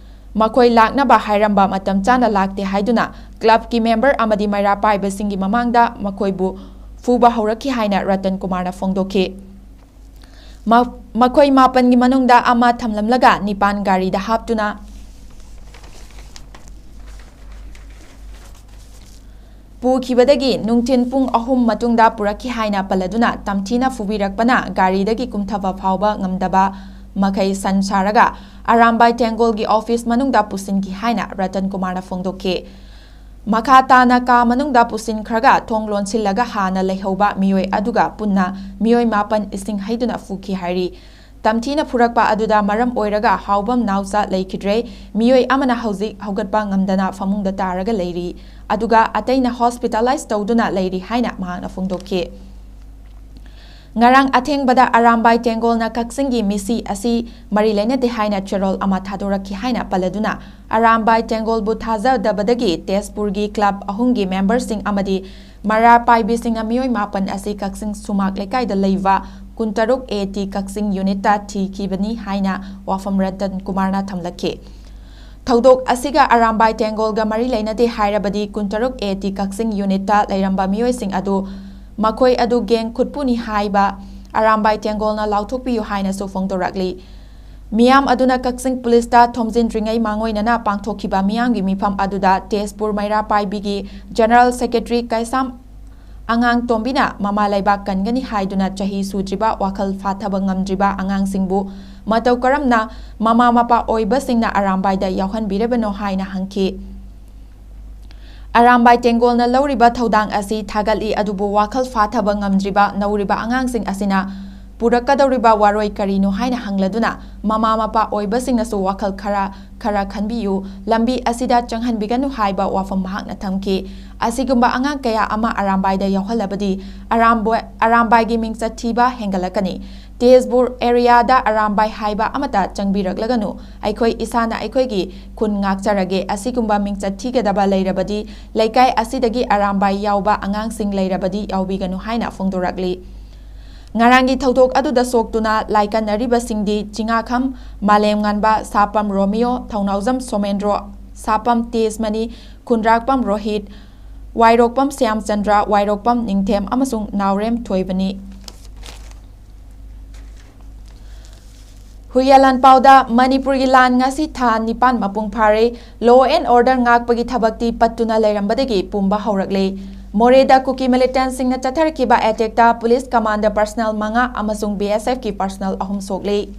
ꯃꯈꯣꯏ ꯂꯥꯛꯅꯕ ꯍꯥꯏꯔꯝꯕ ꯃꯇꯝ ꯆꯥꯅ ꯂꯥꯛꯇꯦ ꯍꯥꯏꯗꯨꯅ ꯀ꯭ꯂꯕꯀꯤ ꯃꯦꯝꯕꯔ ꯑꯃꯗꯤ ꯃꯩꯔꯥ ꯄꯥꯏꯕꯁꯤꯡꯒꯤ ꯃꯃꯥꯡꯗ ꯃꯈꯣꯏꯕꯨ ꯐꯨꯕ ꯍꯧꯔꯛꯈꯤ ꯍꯥꯏꯅ ꯔꯇꯟ ꯀꯨꯃꯥꯔꯅ ꯐꯣꯡꯗꯣꯛꯈꯤ꯫ ꯃ-, ꯃꯈꯣꯏ ꯃꯥꯄꯟꯒꯤ ꯃꯅꯨꯡꯗ ꯑꯃ ꯊꯝꯂꯝꯂꯒ ꯅꯤꯄꯥꯟ ꯒꯥꯔꯤꯗ ꯍꯥꯞꯇꯨꯅ ꯄꯨꯈꯤꯕꯗꯒꯤ ꯅꯨꯡꯊꯤꯜ ꯄꯨꯡ ꯑꯍꯨꯝ ꯃꯇꯨꯡꯗ ꯄꯨꯔꯛꯈꯤ ꯍꯥꯏꯅ ꯄꯜꯂꯗꯨꯅ ꯇꯝꯊꯤꯅ ꯐꯨꯕꯤꯔꯛꯄꯅ ꯒꯥꯔꯤꯗꯒꯤ ꯀꯨꯝꯊꯕ ꯐꯥꯎꯕ ꯉꯝꯗꯕ ꯃꯈꯩ ꯁꯟ ꯁꯥꯔꯒ ꯑꯔꯥꯝꯕꯥꯏ ꯇꯦꯡꯒꯣꯜꯒꯤ ꯑꯣꯐꯤꯁ ꯃꯅꯨꯡꯗ ꯄꯨꯁꯤꯟꯈꯤ ꯍꯥꯏꯅ ꯔꯇꯟ ꯀꯨꯃꯥꯔꯅ ꯐꯣꯡꯗꯣꯛꯈꯤ꯫ ꯃꯈꯥ ꯇꯥꯅ ꯀꯥ ꯃꯅꯨꯡꯗ ꯄꯨꯁꯤꯟꯈ꯭ꯔꯒ ꯊꯣꯡ ꯂꯣꯟꯁꯤꯜꯂꯒ ꯍꯥꯟꯅ ꯂꯩꯍꯧꯕ ꯃꯤꯑꯣꯏ ꯑꯗꯨꯒ ꯄꯨꯟꯅ ꯃꯤꯑꯣꯏ ꯃꯥꯄꯟ ꯏꯁꯤꯡ ꯍꯩꯗꯨꯅ ꯐꯨꯈꯤ ꯍꯥꯏꯔꯤ꯫ ꯇꯝꯊꯤꯅ ꯐꯨꯔꯛꯄ ꯑꯗꯨꯗ ꯃꯔꯝ ꯑꯣꯏꯔꯒ ꯍꯥꯎꯕꯝ ꯅꯥꯎꯆꯥ ꯂꯩꯈꯤꯗ꯭ꯔꯦ꯫ ꯃꯤꯑꯣꯏ ꯑꯃꯅ ꯍꯧꯖꯤꯛ ꯍꯧꯒꯠꯄ ꯉꯝꯗꯅ ꯐꯃꯨꯡꯗ ꯇꯥꯔꯒ ꯂꯩꯔꯤ, ꯑꯗꯨꯒ ꯑꯇꯩꯅ ꯍꯣꯁꯄꯤꯇꯥꯂꯥꯏꯖ ꯇꯧꯗꯨꯅ ꯂꯩꯔꯤ ꯍꯥꯏꯅ ꯃꯍꯥꯛꯅ ꯐꯣꯡꯗꯣꯛꯈꯤ꯫ ꯉꯔꯥꯡ ꯑꯊꯦꯡꯕꯗ ꯑꯔꯥꯝꯕꯥꯏ ꯇꯦꯡꯒꯣꯜꯅ ꯀꯛꯆꯤꯡꯒꯤ ꯃꯤꯁꯤ ꯑꯁꯤ ꯃꯔꯤ ꯂꯩꯅꯗꯦ ꯍꯥꯏꯅ ꯆꯦꯔꯣꯜ ꯑꯃ ꯊꯥꯗꯣꯔꯛꯈꯤ ꯍꯥꯏꯅ ꯄꯜꯂꯗꯨꯅ, ꯑꯔꯥꯝꯕꯥꯏ ꯇꯦꯡꯒꯣꯜꯕꯨ ꯊꯥꯖꯗꯕꯗꯒꯤ ꯇꯦꯖꯄꯨꯔꯒꯤ ꯀ꯭ꯂꯕ ꯑꯍꯨꯝꯒꯤ ꯃꯦꯝꯕꯔꯁꯤꯡ ꯑꯃꯗꯤ ꯃꯩꯔꯥ ꯄꯥꯏꯕꯤꯁꯤꯡꯅ ꯃꯤꯑꯣꯏ ꯃꯥꯄꯟ ꯑꯁꯤ ꯀꯛꯆꯤꯡ ꯁꯨꯃꯥꯛ ꯂꯩꯀꯥꯏꯗ ꯂꯩꯕ ꯀꯨꯟꯇꯔꯨꯛ ꯑꯦ ꯇꯤ ꯀꯛꯆꯤꯡ ꯌꯨꯅꯤꯠꯇ ꯊꯤꯈꯤꯕꯅꯤ ꯍꯥꯏꯅ ꯋꯥꯐꯝ ꯔꯇꯟ ꯀꯨꯃꯥꯔꯅ ꯊꯝꯂꯛꯈꯤ꯫ ꯊꯧꯗꯣꯛ ꯑꯁꯤꯒ ꯑꯔꯥꯝꯕꯥꯏ ꯇꯦꯡꯒꯣꯜꯒ ꯃꯔꯤ ꯂꯩꯅꯗꯦ ꯍꯥꯏꯔꯕꯗꯤ ꯀꯨꯟꯇꯔꯨꯛ ꯑꯦ ꯇꯤ ꯀꯛꯆꯤꯡ ꯌꯨꯅꯤꯠꯇ ꯂꯩꯔꯝꯕ ꯃꯤꯑꯣꯏꯁꯤꯡ ꯑꯗꯨ ꯃꯈꯣꯏ ꯑꯗꯨ ꯒꯦꯡ ꯈꯨꯠꯄꯨꯅꯤ ꯍꯥꯏꯕ ꯑꯔꯥꯝꯕꯥꯏ ꯇꯦꯡꯒꯣꯜꯅ ꯂꯥꯎꯊꯣꯛꯄꯤꯌꯨ ꯍꯥꯏꯅꯁꯨ ꯐꯣꯡꯗꯣꯔꯛꯂꯤ꯫ ꯃꯤꯌꯥꯝ ꯑꯗꯨꯅ ꯀꯛꯆꯤꯡ ꯄꯨꯂꯤꯁꯇ ꯊꯣꯝꯖꯤꯟꯗ꯭ꯔꯤꯉꯩ ꯃꯥꯡꯑꯣꯏꯅꯅ ꯄꯥꯡꯊꯣꯛꯈꯤꯕ ꯃꯤꯌꯥꯝꯒꯤ ꯃꯤꯐꯝ ꯑꯗꯨꯗ ꯇꯦꯖꯄꯨꯔ ꯃꯩꯔꯥ ꯄꯥꯏꯕꯤꯒꯤ ꯖꯦꯅꯔꯦꯜ ꯁꯦꯀ꯭ꯔꯦꯇꯔꯤ ꯀꯩꯁꯥꯝ ꯑꯉꯥꯡꯇꯣꯝꯕꯤꯅ ꯃꯃꯥ ꯂꯩꯕꯥꯛ ꯀꯟꯒꯅꯤ ꯍꯥꯏꯗꯨꯅ ꯆꯍꯤ ꯁꯨꯗ꯭ꯔꯤꯕ, ꯋꯥꯈꯜ ꯐꯥꯊꯕ ꯉꯝꯗ꯭ꯔꯤꯕ ꯑꯉꯥꯡꯁꯤꯡꯕꯨ ꯃꯇꯧ ꯀꯔꯝꯅ ꯃꯃꯥ ꯃꯄꯥ ꯑꯣꯏꯕꯁꯤꯡꯅ ꯑꯔꯥꯝꯕꯥꯏꯗ ꯌꯥꯎꯍꯟꯕꯤꯔꯕꯅꯣ ꯍꯥꯏꯅ ꯍꯪꯈꯤ꯫ ꯑꯔꯥꯝꯕꯥꯏ ꯇꯦꯡꯒꯣꯜꯅ ꯂꯧꯔꯤꯕ ꯊꯧꯗꯥꯡ ꯑꯁꯤ ꯊꯥꯒꯠꯂꯤ, ꯑꯗꯨꯕꯨ ꯋꯥꯈꯜ ꯐꯥꯊꯕ ꯉꯝꯗ꯭ꯔꯤꯕ ꯅꯧꯔꯤꯕ ꯑꯉꯥꯡꯁꯤꯡ ꯑꯁꯤꯅ ꯄꯨꯔꯛꯀꯗꯧꯔꯤꯕ ꯋꯥꯔꯣꯏ ꯀꯔꯤꯅꯣ ꯍꯥꯏꯅ ꯍꯪꯂꯗꯨꯅ, ꯃꯃꯥ ꯃꯄꯥ ꯑꯣꯏꯕꯁꯤꯡꯅꯁꯨ ꯋꯥꯈꯜ ꯈꯔ ꯈꯔ ꯈꯟꯕꯤꯌꯨ, ꯂꯝꯕꯤ ꯑꯁꯤꯗ ꯆꯪꯍꯟꯕꯤꯒꯅꯨ ꯍꯥꯏꯕ ꯋꯥꯐꯝ ꯃꯍꯥꯛꯅ ꯊꯝꯈꯤ꯫ ꯑꯁꯤꯒꯨꯝꯕ ꯑꯉꯥꯡ ꯀꯌꯥ ꯑꯃ ꯑꯔꯥꯝꯕꯥꯏꯗ ꯌꯥꯎꯍꯜꯂꯕꯗꯤ ꯑꯔꯥꯝꯕꯣꯏ-, ꯑꯔꯥꯝꯕꯥꯏꯒꯤ ꯃꯤꯡꯆꯠ ꯊꯤꯕ ꯍꯦꯟꯒꯠꯂꯛꯀꯅꯤ꯫ ꯇꯦꯖꯄꯨꯔ ꯑꯦꯔꯤꯌꯥꯗ ꯑꯔꯥꯝꯕꯥꯏ ꯍꯥꯏꯕ ꯑꯃꯠꯇ ꯆꯪꯕꯤꯔꯛꯂꯒꯅꯨ꯫ ꯑꯩꯈꯣꯏ ꯏꯁꯥꯅ ꯑꯩꯈꯣꯏꯒꯤ ꯈꯨꯟ ꯉꯥꯛꯆꯔꯒꯦ꯫ ꯑꯁꯤꯒꯨꯝꯕ ꯃꯤꯡꯆꯠ ꯊꯤꯒꯗꯕ ꯂꯩꯔꯕꯗꯤ, ꯂꯩꯀꯥꯏ ꯑꯁꯤꯗꯒꯤ ꯑꯔꯥꯝꯕꯥꯏ ꯌꯥꯎꯕ ꯑꯉꯥꯡꯁꯤꯡ ꯂꯩꯔꯕꯗꯤ ꯌꯥꯎꯕꯤꯒꯅꯨ ꯍꯥꯏꯅ ꯐꯣꯡꯗꯣꯔꯛꯂꯤ꯫ ꯉꯔꯥꯡꯒꯤ ꯊꯧꯗꯣꯛ ꯑꯗꯨꯗ ꯁꯣꯛꯇꯨꯅ ꯂꯥꯏꯀꯠꯅꯔꯤꯕꯁꯤꯡꯗꯤ ꯆꯤꯉꯥꯈꯝ ꯃꯥꯂꯦꯝꯉꯥꯟꯕ, ꯁꯥꯄꯝ ꯔꯣꯃꯤꯌꯣ, ꯊꯧꯅꯥꯎꯖꯝ ꯁꯣꯃꯦꯟꯗ꯭ꯔꯣ, ꯁꯥꯄꯝ ꯇꯦꯖꯃꯅꯤ, ꯈꯨꯟꯗ꯭ꯔꯥꯛꯄꯝ ꯔꯣꯍꯤꯠ, ꯋꯥꯏꯔꯣꯛꯄꯝ ꯁ꯭ꯌꯥꯝꯆꯟꯗ꯭ꯔ, ꯋꯥꯏꯔꯣꯛꯄꯝ ꯅꯤꯡꯊꯦꯝ ꯑꯃꯁꯨꯡ ꯅꯥꯎꯔꯦꯝ ꯊꯣꯏꯕꯅꯤ꯫ ꯍꯨꯏꯌꯥꯂꯥꯟ ꯄꯥꯎꯗ ꯃꯅꯤꯄꯨꯔꯒꯤ ꯂꯥꯟ ꯉꯁꯤ ꯊꯥ ꯅꯤꯄꯥꯟ ꯃꯄꯨꯡ ꯐꯥꯔꯦ꯫ Law and order ꯉꯥꯛꯄꯒꯤ ꯊꯕꯛꯇꯤ ꯄꯠꯇꯨꯅ ꯂꯩꯔꯝꯕꯗꯒꯤ ꯄꯨꯝꯕ ꯍꯧꯔꯛꯂꯦ꯫ ꯃꯣꯔꯦꯗ ꯀꯨꯀꯤ militantꯁꯤꯡꯅ ꯆꯠꯊꯔꯛꯈꯤꯕ attackꯇ police commander personnel ꯃꯉꯥ ꯑꯃꯁꯨꯡ BSFꯀꯤ personnel ꯑꯍꯨꯝ ꯁꯣꯛꯂꯦ꯫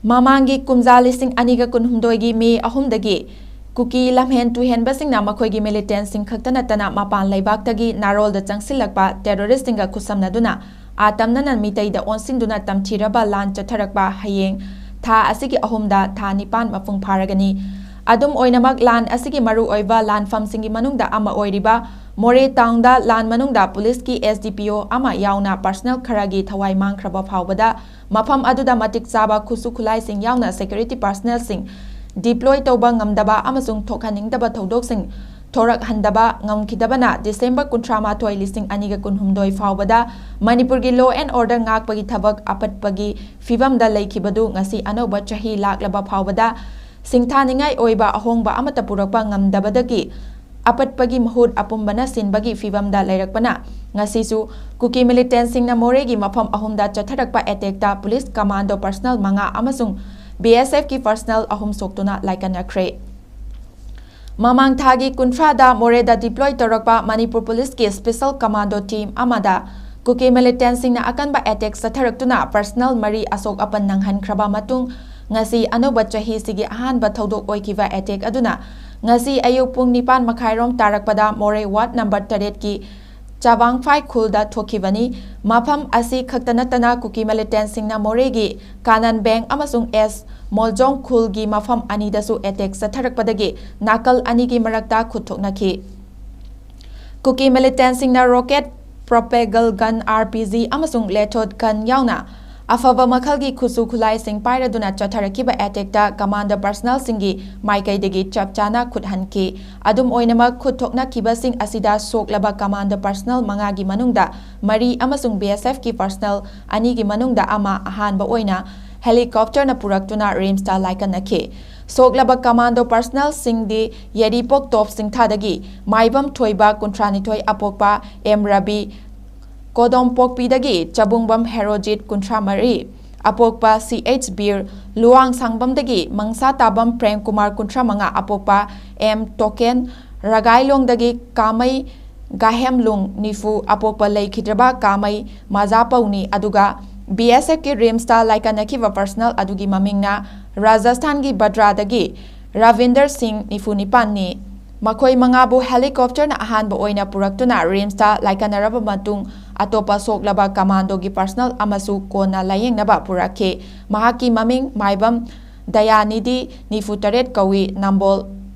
ꯃꯃꯥꯡꯒꯤ ꯀꯨꯝꯖꯥ ꯂꯤꯁꯤꯡ ꯑꯅꯤꯒ ꯀꯨꯟꯍꯨꯝꯗꯣꯏꯒꯤ ꯃꯦ ꯑꯍꯨꯝꯗꯒꯤ ꯀꯨꯀꯤ ꯂꯝꯍꯦꯟ ꯇꯨꯍꯦꯟꯕꯁꯤꯡꯅ ꯃꯈꯣꯏꯒꯤ militantꯁꯤꯡ ꯈꯛꯇ ꯅꯠꯇꯅ ꯃꯄꯥꯟ ꯂꯩꯕꯥꯛꯇꯒꯤ ꯅꯥꯔꯣꯜꯗ ꯆꯪꯁꯤꯜꯂꯛꯄ terroristꯁꯤꯡꯒ ꯈꯨꯠꯁꯝꯅꯗꯨꯅ ꯑꯥ ꯇꯝꯅꯅ ꯃꯤꯇꯩꯗ ꯑꯣꯟꯁꯤꯟꯗꯨꯅ ꯇꯝꯊꯤꯔꯕ ꯂꯥꯟ ꯆꯠꯊꯔꯛꯄ ꯍꯌꯦꯡ ꯊꯥ ꯑꯁꯤꯒꯤ ꯑꯍꯨꯝꯗ ꯊꯥ ꯅꯤꯄꯥꯟ ꯃꯄꯨꯡ ꯐꯥꯔꯒꯅꯤ꯫ ꯑꯗꯨꯝ ꯑꯣꯏꯅꯃꯛ, ꯂꯥꯟ ꯑꯁꯤꯒꯤ ꯃꯔꯨꯑꯣꯏꯕ ꯂꯥꯟꯐꯝꯁꯤꯡꯒꯤ ꯃꯅꯨꯡꯗ ꯑꯃ ꯑꯣꯏꯔꯤꯕ ꯃꯣꯔꯦ townꯗ ꯂꯥꯟ ꯃꯅꯨꯡꯗ policeꯀꯤ SDPO ꯑꯃ ꯌꯥꯎꯅ personnel ꯈꯔꯒꯤ ꯊꯋꯥꯏ ꯃꯥꯡꯈ꯭ꯔꯕ ꯐꯥꯎꯕꯗ ꯃꯐꯝ ꯑꯗꯨꯗ ꯃꯇꯤꯛ ꯆꯥꯕ ꯈꯨꯠꯁꯨ ꯈꯨꯠꯂꯥꯏꯁꯤꯡ ꯌꯥꯎꯅ security personnelꯁꯤꯡ deploy ꯇꯧꯕ ꯉꯝꯗꯕ ꯑꯃꯁꯨꯡ ꯊꯣꯛꯍꯟꯅꯤꯡꯗꯕ ꯊꯧꯗꯣꯛꯁꯤꯡ ꯊꯣꯔꯛꯍꯟꯗꯕ ꯉꯝꯈꯤꯗꯕꯅ December ꯀꯨꯟꯊ꯭ꯔꯥ ꯃꯥꯊꯣꯏ, ꯂꯤꯁꯤꯡ ꯑꯅꯤꯒ ꯀꯨꯟꯍꯨꯝꯗꯣꯏ ꯐꯥꯎꯕꯗ ꯃꯅꯤꯄꯨꯔꯒꯤ law and order ꯉꯥꯛꯄꯒꯤ ꯊꯕꯛ ꯑꯄꯠꯄꯒꯤ ꯐꯤꯚꯝꯗ ꯂꯩꯈꯤꯕꯗꯨ ꯉꯁꯤ ꯑꯅꯧꯕ ꯆꯍꯤ ꯂꯥꯛꯂꯕ ꯐꯥꯎꯕꯗ ꯁꯤꯡꯊꯥꯅꯤꯡꯉꯥꯏ ꯑꯣꯏꯕ ꯑꯍꯣꯡꯕ ꯑꯃꯠꯇ ꯄꯨꯔꯛꯄ ꯉꯝꯗꯕꯗꯒꯤ ꯑꯄꯠꯄꯒꯤ ꯃꯍꯨꯠ ꯑꯄꯨꯝꯕꯅ ꯁꯤꯟꯕꯒꯤ ꯐꯤꯚꯝꯗ ꯂꯩꯔꯛꯄꯅ ꯉꯁꯤꯁꯨ ꯀꯨꯀꯤ ꯃꯤꯂꯤꯇꯦꯟꯁꯤꯡꯅ ꯃꯣꯔꯦꯒꯤ ꯃꯐꯝ ꯑꯍꯨꯝꯗ ꯆꯠꯊꯔꯛꯄ ꯑꯦꯇꯦꯛꯇ ꯄꯨꯂꯤꯁ ꯀꯃꯥꯟꯗꯣ ꯄꯔꯁꯅꯦꯜ ꯃꯉꯥ ꯑꯃꯁꯨꯡ ꯕꯤ ꯑꯦꯁ ꯑꯦꯐꯀꯤ ꯄꯔꯁꯅꯦꯜ ꯑꯍꯨꯝ ꯁꯣꯛꯇꯨꯅ ꯂꯥꯏꯀꯠꯅꯈ꯭ꯔꯦ꯫ ꯃꯃꯥꯡ ꯊꯥꯒꯤ ꯀꯨꯟꯊ꯭ꯔꯥꯗ ꯃꯣꯔꯦꯗ ꯗꯤꯄ꯭ꯂꯣꯏ ꯇꯧꯔꯛꯄ ꯃꯅꯤꯄꯨꯔ ꯄꯨꯂꯤꯁꯀꯤ ꯁ꯭ꯄꯦꯁꯦꯜ ꯀꯃꯥꯟꯗꯣ ꯇꯤꯝ ꯑꯃꯗ ꯀꯨꯀꯤ ꯃꯤꯂꯤꯇꯦꯟꯁꯤꯡꯅ ꯑꯀꯟꯕ ꯑꯦꯇꯦꯛ ꯆꯠꯊꯔꯛꯇꯨꯅ ꯄꯔꯁꯅꯦꯜ ꯃꯔꯤ ꯑꯁꯣꯛ ꯑꯄꯟ ꯅꯪꯍꯟꯈ꯭ꯔꯕ ꯃꯇꯨꯡ, ꯉꯁꯤ ꯑꯅꯧꯕ ꯆꯍꯤꯁꯤꯒꯤ ꯑꯍꯥꯟꯕ ꯊꯧꯗꯣꯛ ꯑꯣꯏꯈꯤꯕ ꯑꯦꯇꯦꯛ ꯑꯗꯨꯅ ꯉꯁꯤ ꯑꯌꯨꯛ ꯄꯨꯡ ꯅꯤꯄꯥꯟ ꯃꯈꯥꯏꯔꯣꯝ ꯇꯥꯔꯛꯄꯗ ꯃꯣꯔꯦ ꯋꯥꯔꯗ ꯅꯝꯕꯔ ꯇꯔꯦꯠꯀꯤ ꯆꯥꯕꯥꯡꯐꯥꯏ ꯈꯨꯜꯗ ꯊꯣꯛꯈꯤꯕꯅꯤ꯫ ꯃꯐꯝ ꯑꯁꯤ ꯈꯛꯇ ꯅꯠꯇꯅ ꯀꯨꯀꯤ ꯃꯤꯂꯤꯇꯦꯟꯁꯤꯡꯅ ꯃꯣꯔꯦꯒꯤ ꯀꯥꯅꯟ ꯕꯦꯡ ꯑꯃꯁꯨꯡ ꯑꯦꯁ ꯃꯣꯜꯖꯣꯡ ꯈꯨꯜꯒꯤ ꯃꯐꯝ ꯑꯅꯤꯗꯁꯨ ꯑꯦꯇꯦꯛ ꯆꯠꯊꯔꯛꯄꯗꯒꯤ ꯅꯥꯀꯜ ꯑꯅꯤꯒꯤ ꯃꯔꯛꯇ ꯈꯨꯠ ꯊꯣꯛꯅꯈꯤ꯫ ꯀꯨꯀꯤ ꯃꯤꯂꯤꯇꯦꯟꯁꯤꯡꯅ rocket, propelled gun, R P G ꯑꯃꯁꯨꯡ ꯂꯦꯊꯣꯠ ꯒꯟ ꯌꯥꯎꯅ ꯑꯐꯕ ꯃꯈꯜꯒꯤ ꯈꯨꯠꯁꯨ ꯈꯨꯠꯂꯥꯏꯁꯤꯡ ꯄꯥꯏꯔꯗꯨꯅ ꯆꯠꯊꯔꯛꯈꯤꯕ ꯑꯦꯇꯦꯛꯇ ꯀꯃꯥꯟꯗꯣ ꯄꯔꯁꯅꯦꯜꯁꯤꯡꯒꯤ ꯃꯥꯏꯀꯩꯗꯒꯤ ꯆꯞ ꯆꯥꯅ ꯈꯨꯠ ꯍꯟꯈꯤ꯫ ꯑꯗꯨꯝ ꯑꯣꯏꯅꯃꯛ, ꯈꯨꯠ ꯊꯣꯛꯅꯈꯤꯕꯁꯤꯡ ꯑꯁꯤꯗ ꯁꯣꯛꯂꯕ ꯀꯃꯥꯟꯗꯣ ꯄꯔꯁꯅꯦꯜ ꯃꯉꯥꯒꯤ ꯃꯅꯨꯡꯗ ꯃꯔꯤ ꯑꯃꯁꯨꯡ ꯕꯤ ꯑꯦꯁ ꯑꯦꯐꯀꯤ ꯄꯔꯁꯅꯦꯜ ꯑꯅꯤꯒꯤ ꯃꯅꯨꯡꯗ ꯑꯃ ꯑꯍꯥꯟꯕ ꯑꯣꯏꯅ ꯍꯦꯂꯤꯀꯣꯞꯇꯔꯅ ꯄꯨꯔꯛꯇꯨꯅ ꯔꯤꯝꯁꯇ ꯂꯥꯏꯀꯠꯅꯈꯤ꯫ ꯁꯣꯛꯂꯕ ꯀꯃꯥꯟꯗꯣ ꯄꯔꯁꯅꯦꯜꯁꯤꯡꯗꯤ ꯌꯥꯏꯔꯤꯄꯣꯛ ꯇꯣꯞ ꯁꯤꯡꯊꯥꯗꯒꯤ ꯃꯥꯏꯕꯝ ꯊꯣꯏꯕ, ꯀꯨꯟꯊ꯭ꯔꯥꯅꯤꯊꯣꯏ, ꯑꯄꯣꯛꯄ ꯑꯦꯝ ꯔꯕꯤ, ꯀꯣꯗꯣꯝꯄꯣꯛꯄꯤꯗꯒꯤ ꯆꯕꯨꯡꯕꯝ ꯍꯦꯔꯣꯖꯤꯠ, ꯀꯨꯟꯊ꯭ꯔꯥ ꯃꯔꯤ, ꯑꯄꯣꯛꯄ ꯁꯤ ꯑꯩꯆ ꯕꯤꯔ, ꯂꯨꯋꯥꯡꯁꯥꯡꯕꯝꯗꯒꯤ ꯃꯪꯁꯥ ꯇꯥꯕꯝ ꯄ꯭ꯔꯦꯝ ꯀꯨꯃꯥꯔ, ꯀꯨꯟꯊ꯭ꯔꯥ ꯃꯉꯥ, ꯑꯄꯣꯛꯄ ꯑꯦꯝ ꯇꯣꯀꯦꯟ, ꯔꯒꯥꯏꯂꯣꯡꯗꯒꯤ ꯀꯥꯃꯩ ꯒꯥꯍꯦꯝꯂꯨꯡ, ꯅꯤꯐꯨ, ꯑꯄꯣꯛꯄ ꯂꯩꯈꯤꯗ꯭ꯔꯕ ꯀꯥꯃꯩ ꯃꯖꯥꯄꯧꯅꯤ꯫ ꯑꯗꯨꯒ ꯕꯤ ꯑꯦꯁ ꯑꯦꯐꯀꯤ ꯔꯤꯝꯁꯇ ꯂꯥꯏꯀꯠꯅꯈꯤꯕ ꯄꯔꯁꯅꯦꯜ ꯑꯗꯨꯒꯤ ꯃꯃꯤꯡꯅ ꯔꯥꯖꯁꯊꯥꯟꯒꯤ ꯕꯗ꯭ꯔꯥꯗꯒꯤ ꯔꯕꯤꯟꯗꯔ ꯁꯤꯡ, ꯅꯤꯐꯨ ꯅꯤꯄꯥꯟꯅꯤ꯫ ꯃꯈꯣꯏ ꯃꯉꯥꯕꯨ ꯍꯦꯂꯤꯀꯣꯞꯇꯔꯅ ꯑꯍꯥꯟꯕ ꯑꯣꯏꯅ ꯄꯨꯔꯛꯇꯨꯅ ꯔꯤꯝꯁꯇ ꯂꯥꯏꯀꯠꯅꯔꯕ ꯃꯇꯨꯡ, ꯑꯇꯣꯞꯄ ꯁꯣꯛꯂꯕ ꯀꯃꯥꯟꯗꯣꯒꯤ ꯄꯔꯁꯅꯦꯜ ꯑꯃꯁꯨ ꯀꯣꯟꯅ ꯂꯥꯌꯦꯡꯅꯕ ꯄꯨꯔꯛꯈꯤ꯫ ꯃꯍꯥꯛꯀꯤ ꯃꯃꯤꯡ ꯃꯥꯏꯕꯝ ꯗꯌꯥꯅꯤꯗꯤ, ꯅꯤꯐꯨ ꯇꯔꯦꯠ ꯀꯧꯏ, ꯅꯝꯕꯣꯜ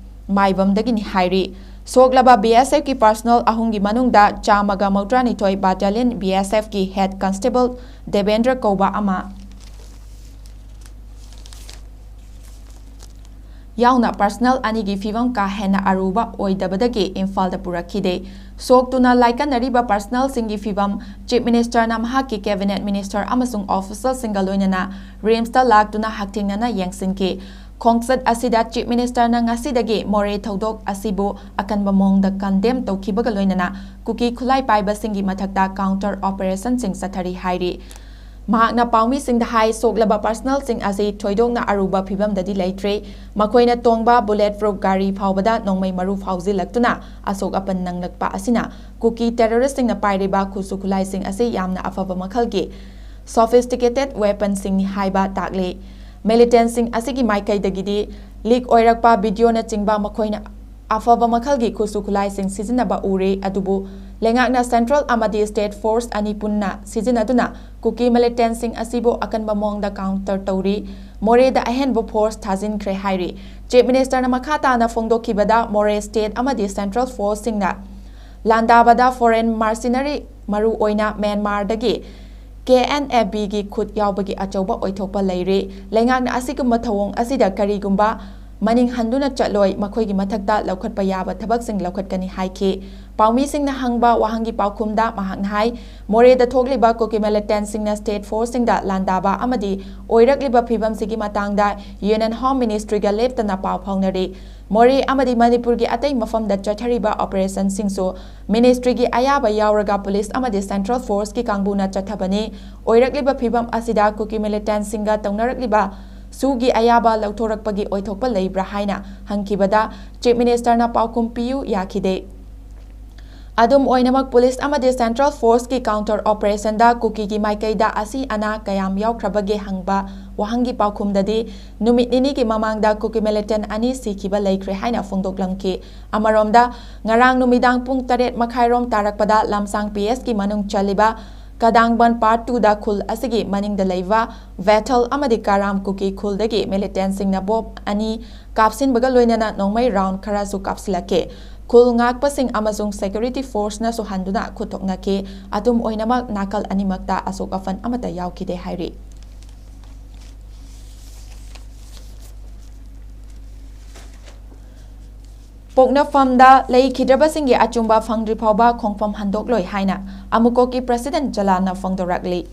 ꯃꯥꯏꯕꯝꯗꯒꯤꯅꯤ ꯍꯥꯏꯔꯤ꯫ ꯁꯣꯛꯂꯕ ꯕꯤ ꯑꯦꯁ ꯑꯦꯐꯀꯤ ꯄꯔꯁꯅꯦꯜ ꯑꯍꯨꯝꯒꯤ ꯃꯅꯨꯡꯗ ꯆꯥꯝꯃꯒ ꯃꯧꯗ꯭ꯔꯥꯅꯤꯊꯣꯏ ꯕꯥꯇꯥꯂꯤꯌꯟ ꯕꯤ ꯑꯦꯁ ꯑꯦꯐꯀꯤ ꯍꯦꯗ ꯀꯟꯁꯇꯦꯕꯜ ꯗꯦꯕꯦꯟꯗ꯭ꯔ ꯀꯧꯕ ꯑꯃ ꯌꯥꯎꯅ ꯄꯔꯁꯅꯦꯜ ꯑꯅꯤꯒꯤ ꯐꯤꯚꯝ ꯀꯥ ꯍꯦꯟꯅ ꯑꯔꯨꯕ ꯑꯣꯏꯗꯕꯗꯒꯤ ꯏꯝꯐꯥꯜꯗ ꯄꯨꯔꯛꯈꯤꯗꯦ꯫ ꯁꯣꯛꯇꯨꯅ ꯂꯥꯏꯀꯠꯅꯔꯤꯕ ꯄꯔꯁꯅꯦꯜꯁꯤꯡꯒꯤ ꯐꯤꯚꯝ ꯆꯤꯐ ꯃꯤꯅꯤꯁꯇꯔꯅ ꯃꯍꯥꯛꯀꯤ ꯀꯦꯕꯤꯅꯦꯠ ꯃꯤꯅꯤꯁꯇꯔ ꯑꯃꯁꯨꯡ ꯑꯣꯐꯤꯁꯔꯁꯤꯡꯒ ꯂꯣꯏꯅꯅ ꯔꯤꯝꯁꯇ ꯂꯥꯛꯇꯨꯅ ꯍꯛꯊꯦꯡꯅꯅ ꯌꯦꯡꯁꯤꯟꯈꯤ꯫ ꯈꯣꯡꯆꯠ ꯑꯁꯤꯗ Chief Minister ꯅ ꯉꯁꯤꯗꯒꯤ ꯃꯣꯔꯦ ꯊꯧꯗꯣꯛ ꯑꯁꯤꯕꯨ ꯑꯀꯟꯕ ꯃꯑꯣꯡꯗ condemn ꯇꯧꯈꯤꯕꯒ ꯂꯣꯏꯅꯅ ꯀꯨꯀꯤ ꯈꯨꯠꯂꯥꯏ ꯄꯥꯏꯕꯁꯤꯡꯒꯤ ꯃꯊꯛꯇ counter operation ꯁꯤꯡ ꯆꯠꯊꯔꯤ ꯍꯥꯏꯔꯤ꯫ ꯃꯍꯥꯛꯅ ꯄꯥꯎꯃꯤꯁꯤꯡꯗ ꯍꯥꯏ, ꯁꯣꯛꯂꯕ personnel ꯁꯤꯡ ꯑꯁꯤ ꯊꯣꯏꯗꯣꯛꯅ ꯑꯔꯨꯕ ꯐꯤꯕꯝꯗꯗꯤ ꯂꯩꯇ꯭ꯔꯦ꯫ ꯃꯈꯣꯏꯅ ꯇꯣꯡꯕ bullet proof ꯒꯥꯔꯤ ꯐꯥꯎꯕꯗ ꯅꯣꯡꯃꯩ ꯃꯔꯨ ꯐꯥꯎꯖꯤꯜꯂꯛꯇꯨꯅ ꯑꯁꯣꯛ ꯑꯄꯟ ꯅꯪꯂꯛꯄ ꯑꯁꯤꯅ ꯀꯨꯀꯤ terrorist ꯁꯤꯡꯅ ꯄꯥꯏꯔꯤꯕ ꯈꯨꯠꯁꯨ ꯈꯨꯠꯂꯥꯏꯁꯤꯡ ꯑꯁꯤ ꯌꯥꯝꯅ ꯑꯐꯕ ꯃꯈꯜꯒꯤ sophisticated weapon ꯁꯤꯡꯅꯤ ꯍꯥꯏꯕ ꯇꯥꯛꯂꯤ꯫ Militant ꯁꯤꯡ ꯑꯁꯤꯒꯤ ꯃꯥꯏꯀꯩꯗꯒꯤꯗꯤ leak ꯑꯣꯏꯔꯛꯄ video ꯅꯆꯤꯡꯕ ꯃꯈꯣꯏꯅ ꯑꯐꯕ ꯃꯈꯜꯒꯤ ꯈꯨꯠꯁꯨ ꯈꯨꯠꯂꯥꯏꯁꯤꯡ ꯁꯤꯖꯤꯟꯅꯕ ꯎꯔꯦ, ꯑꯗꯨꯕꯨ ꯂꯩꯉꯥꯛꯅ central ꯑꯃꯗꯤ state force ꯑꯅꯤ ꯄꯨꯟꯅ ꯁꯤꯖꯤꯟꯅꯗꯨꯅ ꯀꯨꯀꯤ militant ꯁꯤꯡ ꯑꯁꯤꯕꯨ ꯑꯀꯟꯕ ꯃꯑꯣꯡꯗ counter ꯇꯧꯔꯤ꯫ ꯃꯣꯔꯦꯗ ꯑꯍꯦꯟꯕ force ꯊꯥꯖꯤꯟꯈ꯭ꯔꯦ ꯍꯥꯏꯔꯤ꯫ Chief Minister ꯅ ꯃꯈꯥ ꯇꯥꯅ ꯐꯣꯡꯗꯣꯛꯈꯤꯕꯗ, ꯃꯣꯔꯦ state ꯑꯃꯗꯤ central force ꯁꯤꯡꯅ ꯂꯥꯟꯗꯥꯕꯗ foreign mercenary, ꯃꯔꯨ ꯑꯣꯏꯅ ꯃ꯭ꯌꯥꯟꯃꯥꯔꯗꯒꯤ K N A B ꯒꯤ ꯈꯨꯠ ꯌꯥꯎꯕꯒꯤ ꯑꯆꯧꯕ ꯑꯣꯏꯊꯣꯛꯄ ꯂꯩꯔꯦ꯫ ꯂꯩꯉꯥꯛꯅ ꯑꯁꯤꯒꯨꯝꯕ ꯊꯧꯑꯣꯡ ꯑꯁꯤꯗ ꯀꯔꯤꯒꯨꯝꯕ ꯃꯅꯤꯡ ꯍꯟꯗꯨꯅ ꯆꯠꯂꯣꯏ, ꯃꯈꯣꯏꯒꯤ ꯃꯊꯛꯇ ꯂꯧꯈꯠꯄ ꯌꯥꯕ ꯊꯕꯛꯁꯤꯡ ꯂꯧꯈꯠꯀꯅꯤ ꯍꯥꯏꯈꯤ꯫ ꯄꯥꯎꯃꯤꯁꯤꯡꯅ ꯍꯪꯕ ꯋꯥꯍꯪꯒꯤ ꯄꯥꯎꯈꯨꯝꯗ ꯃꯍꯥꯛꯅ ꯍꯥꯏ, ꯃꯣꯔꯦꯗ ꯊꯣꯛꯂꯤꯕ ꯀꯨꯀꯤ militant ꯁꯤꯡꯅ state force ꯁꯤꯡꯗ ꯂꯥꯟꯗꯥꯕ ꯑꯃꯗꯤ ꯑꯣꯏꯔꯛꯂꯤꯕ ꯐꯤꯕꯝꯁꯤꯒꯤ ꯃꯇꯥꯡꯗ Union Home Ministry ꯒ ꯂꯦꯞꯇꯅ ꯄꯥꯎ ꯐꯥꯎꯅꯔꯤ꯫ ꯃꯣꯔꯦ ꯑꯃꯗꯤ ꯃꯅꯤꯄꯨꯔꯒꯤ ꯑꯇꯩ ꯃꯐꯝꯗ ꯆꯠꯊꯔꯤꯕ operation ꯁꯤꯡꯁꯨ ministry ꯒꯤ ꯑꯌꯥꯕ ꯌꯥꯎꯔꯒ police ꯑꯃꯗꯤ central force ꯀꯤ ꯀꯥꯡꯕꯨꯅ ꯆꯠꯊꯕꯅꯤ꯫ ꯑꯣꯏꯔꯛꯂꯤꯕ ꯐꯤꯕꯝ ꯑꯁꯤꯗ ꯀꯨꯀꯤ militant ꯁꯤꯡꯒ ꯇꯧꯅꯔꯛꯂꯤꯕ ꯁꯨꯒꯤ ꯑꯌꯥꯕ ꯂꯧꯊꯣꯔꯛꯄꯒꯤ ꯑꯣꯏꯊꯣꯛꯄ ꯂꯩꯕ꯭ꯔꯥ ꯍꯥꯏꯅ ꯍꯪꯈꯤꯕꯗ Chief Minister ꯅ ꯄꯥꯎꯈꯨꯝ ꯄꯤꯌꯨ ꯌꯥꯈꯤꯗꯦ꯫ ꯑꯗꯨꯝ ꯑꯣꯏꯅꯃꯛ, police ꯑꯃꯗꯤ central force ꯀꯤ counter operation ꯗ ꯀꯨꯀꯤꯒꯤ ꯃꯥꯏꯀꯩꯗ ꯑꯁꯤ ꯑꯅꯥ ꯀꯌꯥꯝ ꯌꯥꯎꯈ꯭ꯔꯕꯒꯦ ꯍꯪꯕ ꯋꯥꯍꯪꯒꯤ ꯄꯥꯎꯈꯨꯝꯗꯗꯤ, ꯅꯨꯃꯤꯠ ꯅꯤꯅꯤꯒꯤ ꯃꯃꯥꯡꯗ ꯀꯨꯀꯤ militant ꯑꯅꯤ ꯁꯤꯈꯤꯕ ꯂꯩꯈ꯭ꯔꯦ ꯍꯥꯏꯅ ꯐꯣꯡꯗꯣꯛꯂꯝꯈꯤ꯫ ꯑꯃꯔꯣꯝꯗ, ꯉꯔꯥꯡ ꯅꯨꯃꯤꯗꯥꯡ ꯄꯨꯡ ꯇꯔꯦꯠ ꯃꯈꯥꯏꯔꯣꯝ ꯇꯥꯔꯛꯄꯗ ꯂꯝꯁꯥꯡ P S ꯀꯤ ꯃꯅꯨꯡ ꯆꯜꯂꯤꯕ ꯀꯗꯥꯡꯕꯟ Part two ꯗ ꯈꯨꯜ ꯑꯁꯤꯒꯤ ꯃꯅꯤꯡꯗ ꯂꯩꯕ ꯕꯦꯊꯜ ꯑꯃꯗꯤ ꯀꯥꯔꯥꯝ ꯀꯨꯀꯤ ꯈꯨꯜꯗꯒꯤ militant ꯁꯤꯡꯅ ꯕꯣꯝ ꯑꯅꯤ ꯀꯥꯞꯁꯤꯟꯕꯒ ꯂꯣꯏꯅꯅ ꯅꯣꯡꯃꯩ round ꯈꯔꯁꯨ ꯀꯥꯞꯁꯤꯜꯂꯛꯈꯤ꯫ ꯈꯨꯜ ꯉꯥꯛꯄꯁꯤꯡ ꯑꯃꯁꯨꯡ security force ꯅꯁꯨ ꯍꯟꯗꯨꯅ ꯈꯨꯠꯊꯣꯛꯅꯈꯤ꯫ ꯑꯗꯨꯝ ꯑꯣꯏꯅꯃꯛ, ꯅꯥꯀꯜ ꯑꯅꯤꯃꯛꯇ ꯑꯁꯣꯛ ꯑꯄꯟ ꯑꯃꯠꯇ ꯌꯥꯎꯈꯤꯗꯦ ꯍꯥꯏꯔꯤ꯫ ꯄꯣꯛꯅꯐꯝꯗ ꯂꯩꯈꯤꯗ꯭ꯔꯕꯁꯤꯡꯒꯤ ꯑꯆꯨꯝꯕ ꯐꯪꯗ꯭ꯔꯤ ꯐꯥꯎꯕ ꯈꯣꯡꯐꯝ ꯍꯟꯗꯣꯛꯂꯣꯏ ꯍꯥꯏꯅ ꯑꯃꯨꯀꯣꯛꯀꯤ President ꯖꯂꯥꯜꯅ ꯐꯣꯡꯗꯣꯔꯛꯂꯤ꯫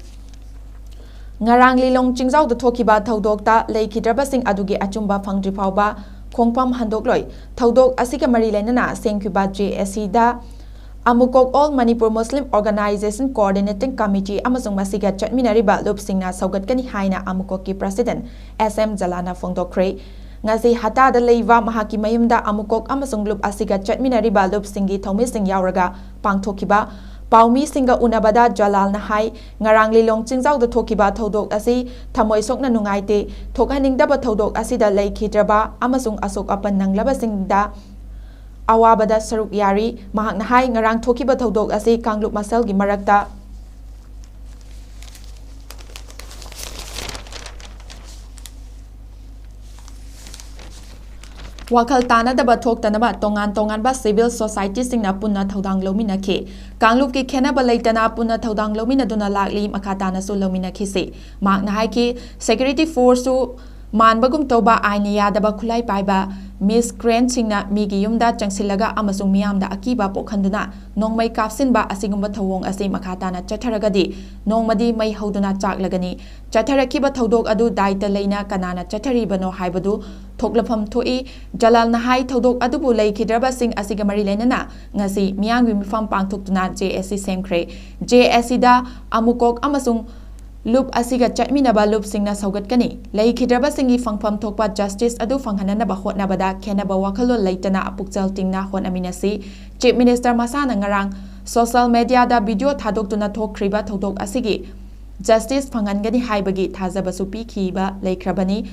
ꯉꯔꯥꯡ ꯂꯤꯂꯣꯡ ꯆꯤꯡꯖꯥꯎꯗ ꯊꯣꯛꯈꯤꯕ ꯊꯧꯗꯣꯛꯇ ꯂꯩꯈꯤꯗ꯭ꯔꯕꯁꯤꯡ ꯑꯗꯨꯒꯤ ꯑꯆꯨꯝꯕ ꯐꯪꯗ꯭ꯔꯤ ꯐꯥꯎꯕ ꯈꯣꯡꯐꯝ ꯍꯟꯗꯣꯛꯂꯣꯏ꯫ ꯊꯧꯗꯣꯛ ꯑꯁꯤꯒ ꯃꯔꯤ ꯂꯩꯅꯅ ꯁꯦꯝꯈꯤꯕ ꯖꯦ ꯑꯦ ꯁꯤꯗ ꯑꯃꯨꯀꯣꯛ All Manipur Muslim Organization Coordinating Committee ꯑꯃꯁꯨꯡ ꯃꯁꯤꯒ ꯆꯠꯃꯤꯟꯅꯔꯤꯕ ꯂꯨꯞꯁꯤꯡꯅ ꯁꯧꯒꯠꯀꯅꯤ ꯍꯥꯏꯅ ꯑꯃꯨꯀꯣꯛꯀꯤ President S M ꯖꯂꯥꯜꯅ ꯐꯣꯡꯗꯣꯛꯈ꯭ꯔꯦ꯫ ꯉꯁꯤ ꯍꯇꯥꯗ ꯂꯩꯕ ꯃꯍꯥꯛꯀꯤ ꯃꯌꯨꯝꯗ ꯑꯃꯨꯀꯣꯛ ꯑꯃꯁꯨꯡ ꯂꯨꯞ ꯑꯁꯤꯒ ꯆꯠꯃꯤꯟꯅꯔꯤꯕ ꯂꯨꯞꯁꯤꯡꯒꯤ ꯊꯧꯃꯤꯁꯤꯡ ꯌꯥꯎꯔꯒ ꯄꯥꯡꯊꯣꯛꯈꯤꯕ ꯄꯥꯎꯃꯤꯁꯤꯡꯒ ꯎꯅꯕꯗ ꯖꯂꯥꯜꯅ ꯍꯥꯏ, ꯉꯔꯥꯡ ꯂꯤꯂꯣꯡ ꯆꯤꯡꯖꯥꯎꯗ ꯊꯣꯛꯈꯤꯕ ꯊꯧꯗꯣꯛ ꯑꯁꯤ ꯊꯃꯣꯏ ꯁꯣꯛꯅ ꯅꯨꯡꯉꯥꯏꯇꯦ꯫ ꯊꯣꯛꯍꯟꯅꯤꯡꯗꯕ ꯊꯧꯗꯣꯛ ꯑꯁꯤꯗ ꯂꯩꯈꯤꯗ꯭ꯔꯕ ꯑꯃꯁꯨꯡ ꯑꯁꯣꯛ ꯑꯄꯟ ꯅꯪꯂꯕꯁꯤꯡꯗ ꯑꯋꯥꯕꯗ ꯁꯔꯨꯛ ꯌꯥꯔꯤ꯫ ꯃꯍꯥꯛꯅ ꯍꯥꯏ, ꯉꯔꯥꯡ ꯊꯣꯛꯈꯤꯕ ꯊꯧꯗꯣꯛ ꯑꯁꯤ ꯀꯥꯡꯂꯨꯞ ꯃꯁꯦꯜꯒꯤ ꯃꯔꯛꯇ ꯋꯥꯈꯜ ꯇꯥꯅꯗꯕ ꯊꯣꯛꯇꯅꯕ ꯇꯣꯉꯥꯟ ꯇꯣꯉꯥꯟꯕ civil societyꯁꯤꯡꯅ ꯄꯨꯟꯅ ꯊꯧꯗꯥꯡ ꯂꯧꯃꯤꯟꯅꯈꯤ꯫ ꯀꯥꯡꯂꯨꯞꯀꯤ ꯈꯦꯟꯅꯕ ꯂꯩꯇꯅ ꯄꯨꯟꯅ ꯊꯧꯗꯥꯡ ꯂꯧꯃꯤꯟꯅꯗꯨꯅ ꯂꯥꯛꯂꯤ, ꯃꯈꯥ ꯇꯥꯅꯁꯨ ꯂꯧꯃꯤꯟꯅꯈꯤꯁꯤ꯫ ꯃꯍꯥꯛꯅ ꯍꯥꯏꯈꯤ, security forceꯁꯨ ꯃꯥꯟꯕꯒꯨꯝ ꯇꯧꯕ ꯑꯥꯏꯟꯅ ꯌꯥꯗꯕ ꯈꯨꯠꯂꯥꯏ ꯄꯥꯏꯕ miscreantꯁꯤꯡꯅ ꯃꯤꯒꯤ ꯌꯨꯝꯗ ꯆꯪꯁꯤꯜꯂꯒ ꯑꯃꯁꯨꯡ ꯃꯤꯌꯥꯝꯗ ꯑꯀꯤꯕ ꯄꯣꯛꯍꯟꯗꯨꯅ ꯅꯣꯡꯃꯩ ꯀꯥꯞꯁꯤꯟꯕ ꯑꯁꯤꯒꯨꯝꯕ ꯊꯧꯑꯣꯡ ꯑꯁꯤ ꯃꯈꯥ ꯇꯥꯅ ꯆꯠꯊꯔꯒꯗꯤ ꯅꯣꯡꯃꯗꯤ ꯃꯩ ꯍꯧꯗꯨꯅ ꯆꯥꯛꯂꯒꯅꯤ꯫ ꯆꯠꯊꯔꯛꯈꯤꯕ ꯊꯧꯗꯣꯛ ꯑꯗꯨ ꯗꯥꯏꯇ ꯂꯩꯅ ꯀꯅꯥꯅ ꯆꯠꯊꯔꯤꯕꯅꯣ ꯍꯥꯏꯕꯗꯨ ꯊꯣꯛꯂꯛꯐꯝ ꯊꯣꯛꯏ꯫ ꯖꯂꯥꯜꯅ ꯍꯥꯏ, ꯊꯧꯗꯣꯛ ꯑꯗꯨꯕꯨ ꯂꯩꯈꯤꯗ꯭ꯔꯕꯁꯤꯡ ꯑꯁꯤꯒ ꯃꯔꯤ ꯂꯩꯅꯅ ꯉꯁꯤ ꯃꯤꯌꯥꯝꯒꯤ ꯃꯤꯐꯝ ꯄꯥꯡꯊꯣꯛꯇꯨꯅ ꯖꯦ ꯑꯦ ꯁꯤ ꯁꯦꯝꯈ꯭ꯔꯦ꯫ ꯖꯦ ꯑꯦ ꯁꯤꯗ ꯑꯃꯨꯀꯣꯛ ꯑꯃꯁꯨꯡ ꯂꯨꯞ ꯑꯁꯤꯒ ꯆꯠꯃꯤꯟꯅꯕ ꯂꯨꯞꯁꯤꯡꯅ ꯁꯧꯒꯠꯀꯅꯤ꯫ ꯂꯩꯈꯤꯗ꯭ꯔꯕꯁꯤꯡꯒꯤ ꯐꯪꯐꯝ ꯊꯣꯛꯄ justice ꯑꯗꯨ ꯐꯪꯍꯟꯅꯕ ꯍꯣꯠꯅꯕꯗ ꯈꯦꯟꯅꯕ ꯋꯥꯈꯜꯂꯣꯟ ꯂꯩꯇꯅ ꯄꯨꯛꯆꯦꯜ ꯇꯤꯡꯅ ꯍꯣꯠꯅꯃꯤꯟꯅꯁꯤ꯫ Chief Minister ꯃꯁꯥꯅ ꯉꯔꯥꯡ social mediaꯗ video ꯊꯥꯗꯣꯛꯇꯨꯅ ꯊꯣꯛꯈ꯭ꯔꯤꯕ ꯊꯧꯗꯣꯛ ꯑꯁꯤꯒꯤ justice ꯐꯪꯍꯟꯒꯅꯤ ꯍꯥꯏꯕꯒꯤ ꯊꯥꯖꯕꯁꯨ ꯄꯤꯈꯤꯕ ꯂꯩꯈ꯭ꯔꯕꯅꯤ꯫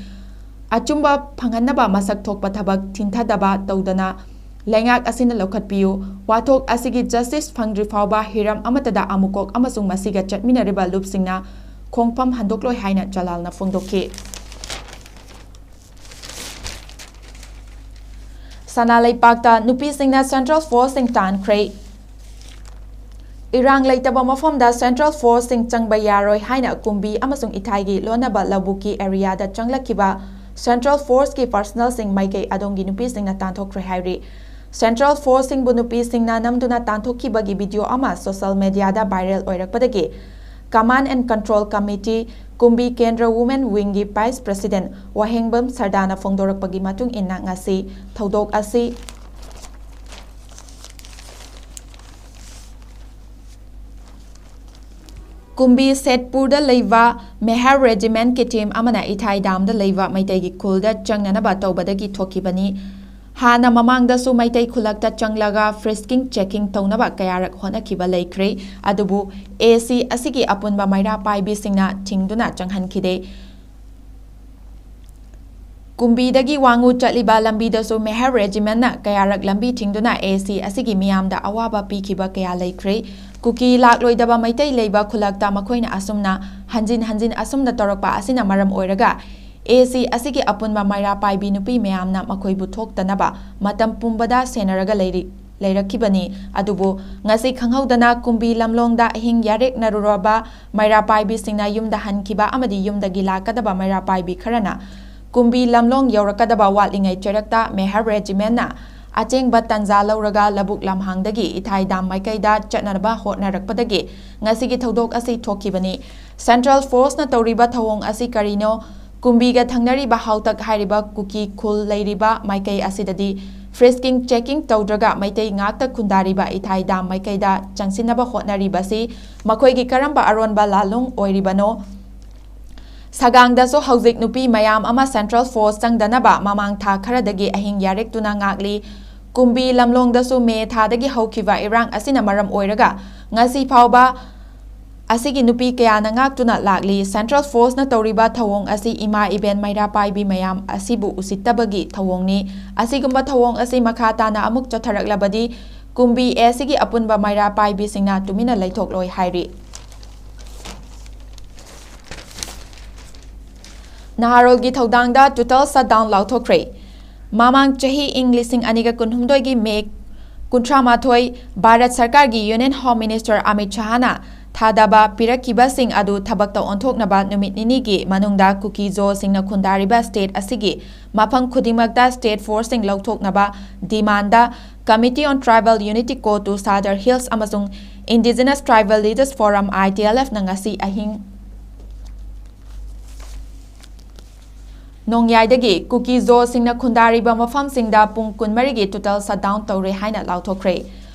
ꯑꯆꯨꯝꯕ ꯐꯪꯍꯟꯅꯕ ꯃꯁꯛ ꯊꯣꯛꯄ ꯊꯕꯛ ꯊꯤꯟꯊꯗꯕ ꯇꯧꯗꯅ ꯂꯩꯉꯥꯛ ꯑꯁꯤꯅ ꯂꯧꯈꯠꯄꯤꯌꯨ꯫ ꯋꯥꯊꯣꯛ ꯑꯁꯤꯒꯤ justice ꯐꯪꯗ꯭ꯔꯤ ꯐꯥꯎꯕ ꯍꯤꯔꯝ ꯑꯃꯠꯇꯗ ꯑꯃꯨꯀꯣꯛ ꯑꯃꯁꯨꯡ ꯃꯁꯤꯒ ꯆꯠꯃꯤꯟꯅꯔꯤꯕ ꯂꯨꯞꯁꯤꯡꯅ ꯈꯣꯡꯐꯝ ꯍꯟꯗꯣꯛꯂꯣꯏ ꯍꯥꯏꯅ ꯖꯂꯥꯜꯅ ꯐꯣꯡꯗꯣꯛꯈꯤ꯫ ꯁꯅꯥ ꯂꯩꯄꯥꯛꯇ ꯅꯨꯄꯤꯁꯤꯡꯅ central forceꯁꯤꯡ ꯇꯥꯟꯈ꯭ꯔꯦ꯫ ꯏꯔꯥꯡ ꯂꯩꯇꯕ ꯃꯐꯝꯗ central forceꯁꯤꯡ ꯆꯪꯕ ꯌꯥꯔꯣꯏ ꯍꯥꯏꯅ ꯀꯨꯝꯕꯤ ꯑꯃꯁꯨꯡ ꯏꯊꯥꯏꯒꯤ ꯂꯣꯟꯅꯕ ꯂꯧꯕꯨꯛꯀꯤ areaꯗ ꯆꯪꯂꯛꯈꯤꯕ central forceꯀꯤ personnelꯁꯤꯡ ꯃꯥꯏꯀꯩ ꯑꯗꯣꯝꯒꯤ ꯅꯨꯄꯤꯁꯤꯡꯅ ꯇꯥꯟꯊꯣꯛꯈ꯭ꯔꯦ ꯍꯥꯏꯔꯤ꯫ Central forceꯁꯤꯡꯕꯨ ꯅꯨꯄꯤꯁꯤꯡꯅ ꯅꯝꯗꯨꯅ ꯇꯥꯟꯊꯣꯛꯈꯤꯕꯒꯤ video ꯑꯃ social mediaꯗ viral ꯑꯣꯏꯔꯛꯄꯗꯒꯤ Command and Control Committee, ꯀꯨꯝꯕꯤ ꯀꯦꯟꯗ꯭ꯔ Women Wingꯒꯤ Vice President ꯋꯥꯍꯦꯡꯕꯝ ꯁꯔꯗꯥꯅ ꯐꯣꯡꯗꯣꯔꯛꯄꯒꯤ ꯃꯇꯨꯡ ꯏꯟꯅ ꯉꯁꯤ ꯊꯧꯗꯣꯛ ꯑꯁꯤ ꯀꯨꯝꯕꯤ ꯁꯦꯠꯄꯨꯔꯗ ꯂꯩꯕ ꯃꯦꯍꯔ Regimentꯀꯤ team ꯑꯃꯅ ꯏꯊꯥꯏ Damꯗ ꯂꯩꯕ ꯃꯩꯇꯩꯒꯤ ꯈꯨꯜꯗ ꯆꯪꯅꯅꯕ ꯇꯧꯕꯗꯒꯤ ꯊꯣꯛꯈꯤꯕꯅꯤ꯫ ꯍꯥꯟꯅ ꯃꯃꯥꯡꯗꯁꯨ ꯃꯩꯇꯩ ꯈꯨꯜꯂꯛꯇ ꯆꯪꯂꯒ frisking checking ꯇꯧꯅꯕ ꯀꯌꯥꯔꯛ ꯍꯣꯠꯅꯈꯤꯕ ꯂꯩꯈ꯭ꯔꯦ꯫ ꯑꯗꯨꯕꯨ AC ꯑꯁꯤꯒꯤ ꯑꯄꯨꯟꯕ ꯃꯩꯔꯥ ꯄꯥꯏꯕꯤꯁꯤꯡꯅ ꯊꯤꯡꯗꯨꯅ ꯆꯪꯍꯟꯈꯤꯗꯦ꯫ ꯀꯨꯝꯕꯤꯗꯒꯤ ꯋꯥꯉꯨ ꯆꯠꯂꯤꯕ ꯂꯝꯕꯤꯗꯁꯨ ꯃꯦꯍꯔ Regimentꯅ ꯀꯌꯥꯔꯛ ꯂꯝꯕꯤ ꯊꯤꯡꯗꯨꯅ AC ꯑꯁꯤꯒꯤ ꯃꯤꯌꯥꯝꯗ ꯑꯋꯥꯕ ꯄꯤꯈꯤꯕ ꯀꯌꯥ ꯂꯩꯈ꯭ꯔꯦ꯫ ꯀꯨꯀꯤ ꯂꯥꯛꯂꯣꯏꯗꯕ ꯃꯩꯇꯩ ꯂꯩꯕ ꯈꯨꯜꯂꯛꯇ ꯃꯈꯣꯏꯅ ꯑꯁꯨꯝꯅ ꯍꯟꯖꯤꯟ ꯍꯟꯖꯤꯟ ꯑꯁꯨꯝꯅ ꯇꯧꯔꯛꯄ ꯑꯁꯤꯅ ꯃꯔꯝ ꯑꯣꯏꯔꯒ AC ꯑꯁꯤꯒꯤ ꯑꯄꯨꯟꯕ ꯃꯩꯔꯥ ꯄꯥꯏꯕꯤ ꯅꯨꯄꯤ ꯃꯌꯥꯝꯅ ꯃꯈꯣꯏꯕꯨ ꯊꯣꯛꯇꯅꯕ ꯃꯇꯝ ꯄꯨꯝꯕꯗ ꯁꯦꯟꯅꯔꯒ ꯂꯩꯔꯤ, ꯂꯩꯔꯛꯈꯤꯕꯅꯤ꯫ ꯑꯗꯨꯕꯨ ꯉꯁꯤ ꯈꯪꯍꯧꯗꯅ ꯀꯨꯝꯕꯤ ꯂꯝꯂꯣꯡꯗ ꯑꯍꯤꯡ ꯌꯥꯔꯦꯛꯅꯔꯨꯔꯕ ꯃꯩꯔꯥ ꯄꯥꯏꯕꯤꯁꯤꯡꯅ ꯌꯨꯝꯗ ꯍꯟꯈꯤꯕ ꯑꯃꯗꯤ ꯌꯨꯝꯗꯒꯤ ꯂꯥꯛꯀꯗꯕ ꯃꯩꯔꯥ ꯄꯥꯏꯕꯤ ꯈꯔꯅ ꯀꯨꯝꯕꯤ ꯂꯝꯂꯣꯡ ꯌꯧꯔꯛꯀꯗꯕ ꯋꯥꯠꯂꯤꯉꯩ ꯆꯩꯔꯛꯇ ꯃꯦꯍꯔ Regimentꯅ ꯑꯆꯦꯡꯕ ꯇꯟꯖꯥ ꯂꯧꯔꯒ ꯂꯧꯕꯨꯛ ꯂꯝꯍꯥꯡꯗꯒꯤ ꯏꯊꯥꯏ Dam ꯃꯥꯏꯀꯩꯗ ꯆꯠꯅꯅꯕ ꯍꯣꯠꯅꯔꯛꯄꯗꯒꯤ ꯉꯁꯤꯒꯤ ꯊꯧꯗꯣꯛ ꯑꯁꯤ ꯊꯣꯛꯈꯤꯕꯅꯤ꯫ Central Forceꯅ ꯇꯧꯔꯤꯕ ꯊꯧꯑꯣꯡ ꯑꯁꯤ ꯀꯔꯤꯅꯣ? ꯀꯨꯝꯕꯤꯒ ꯊꯪꯅꯔꯤꯕ ꯍꯥꯎꯇꯛ ꯍꯥꯏꯔꯤꯕ ꯀꯨꯀꯤ ꯈꯨꯜ ꯂꯩꯔꯤꯕ ꯃꯥꯏꯀꯩ ꯑꯁꯤꯗꯗꯤ frisking checking ꯇꯧꯗ꯭ꯔꯒ ꯃꯩꯇꯩ ꯉꯥꯛꯇ ꯈꯨꯟꯗꯥꯔꯤꯕ ꯏꯊꯥꯏ Dam ꯃꯥꯏꯀꯩꯗ ꯆꯪꯁꯤꯟꯅꯕ ꯍꯣꯠꯅꯔꯤꯕꯁꯤ ꯃꯈꯣꯏꯒꯤ ꯀꯔꯝꯕ ꯑꯔꯣꯟꯕ ꯂꯥꯜꯂꯨꯡ ꯑꯣꯏꯔꯤꯕꯅꯣ? ꯁꯒꯥꯡꯗꯁꯨ ꯍꯧꯖꯤꯛ ꯅꯨꯄꯤ ꯃꯌꯥꯝ ꯑꯃ Central Force ꯆꯪꯗꯅꯕ ꯃꯃꯥꯡ ꯊꯥ ꯈꯔꯗꯒꯤ ꯑꯍꯤꯡ ꯌꯥꯔꯦꯛꯇꯨꯅ ꯉꯥꯛꯂꯤ꯫ ꯀꯨꯝꯕꯤ ꯂꯝꯂꯣꯡꯗꯁꯨ ꯃꯦ ꯊꯥꯗꯒꯤ ꯍꯧꯈꯤꯕ ꯏꯔꯥꯡ ꯑꯁꯤꯅ ꯃꯔꯝ ꯑꯣꯏꯔꯒ ꯉꯁꯤ ꯐꯥꯎꯕ ꯑꯁꯤꯒꯤ ꯅꯨꯄꯤ ꯀꯌꯥꯅ ꯉꯥꯛꯇꯨꯅ ꯂꯥꯛꯂꯤ꯫ Central Forceꯅ ꯇꯧꯔꯤꯕ ꯊꯧꯑꯣꯡ ꯑꯁꯤ ꯏꯃꯥ ꯏꯕꯦꯟ ꯃꯩꯔꯥ ꯄꯥꯏꯕꯤ ꯃꯌꯥꯝ ꯑꯁꯤꯕꯨ ꯎꯁꯤꯠꯇꯕꯒꯤ ꯊꯧꯑꯣꯡꯅꯤ꯫ ꯑꯁꯤꯒꯨꯝꯕ ꯊꯧꯑꯣꯡ ꯑꯁꯤ ꯃꯈꯥ ꯇꯥꯅ ꯑꯃꯨꯛ ꯆꯠꯊꯔꯛꯂꯕꯗꯤ ꯀꯨꯝꯕꯤ ꯑꯦꯁꯤꯒꯤ ꯑꯄꯨꯟꯕ ꯃꯩꯔꯥ ꯄꯥꯏꯕꯤꯁꯤꯡꯅ ꯇꯨꯃꯤꯟꯅ ꯂꯩꯊꯣꯛꯂꯣꯏ ꯍꯥꯏꯔꯤ꯫ ꯅꯍꯥꯔꯣꯜꯒꯤ ꯊꯧꯗꯥꯡꯗ total shutdown ꯂꯥꯎꯊꯣꯛꯈ꯭ꯔꯦ꯫ ꯃꯃꯥꯡ ꯆꯍꯤ ꯏꯪ ꯂꯤꯁꯤꯡ ꯑꯅꯤꯒ ꯀꯨꯟꯍꯨꯝꯗꯣꯏꯒꯤ ꯃꯦ ꯀꯨꯟꯊ꯭ꯔꯥ ꯃꯥꯊꯣꯏ ꯚꯥꯔꯠ ꯁꯔꯀꯥꯔꯒꯤ Union Home Minister ꯑꯃꯤꯠ ꯁꯍꯥꯅ ꯊꯥꯗꯕ ꯄꯤꯔꯛꯈꯤꯕꯁꯤꯡ ꯑꯗꯨ ꯊꯕꯛꯇ ꯑꯣꯟꯊꯣꯛꯅꯕ ꯅꯨꯃꯤꯠ ꯅꯤꯅꯤꯒꯤ ꯃꯅꯨꯡꯗ ꯀꯨꯀꯤ ꯖꯣꯁꯤꯡꯅ ꯈꯨꯟꯗꯥꯔꯤꯕ state ꯑꯁꯤꯒꯤ ꯃꯐꯝ ꯈꯨꯗꯤꯡꯃꯛꯇ state forceꯁꯤꯡ ꯂꯧꯊꯣꯛꯅꯕ demandꯗ Committee on Tribal Unity COTU Sadar hills ꯑꯃꯁꯨꯡ Indigenous Tribal Leaders Forum, I T L F ꯅ ꯉꯁꯤ ꯑꯍꯤꯡ ꯅꯣꯡꯌꯥꯏꯗꯒꯤ ꯀꯨꯀꯤ ꯖꯣꯁꯤꯡꯅ ꯈꯨꯟꯗꯥꯔꯤꯕ ꯃꯐꯝꯁꯤꯡꯗ ꯄꯨꯡ ꯀꯨꯟꯃꯔꯤꯒꯤ total shutdown ꯇꯧꯔꯦ ꯍꯥꯏꯅ ꯂꯥꯎꯊꯣꯛꯈ꯭ꯔꯦ꯫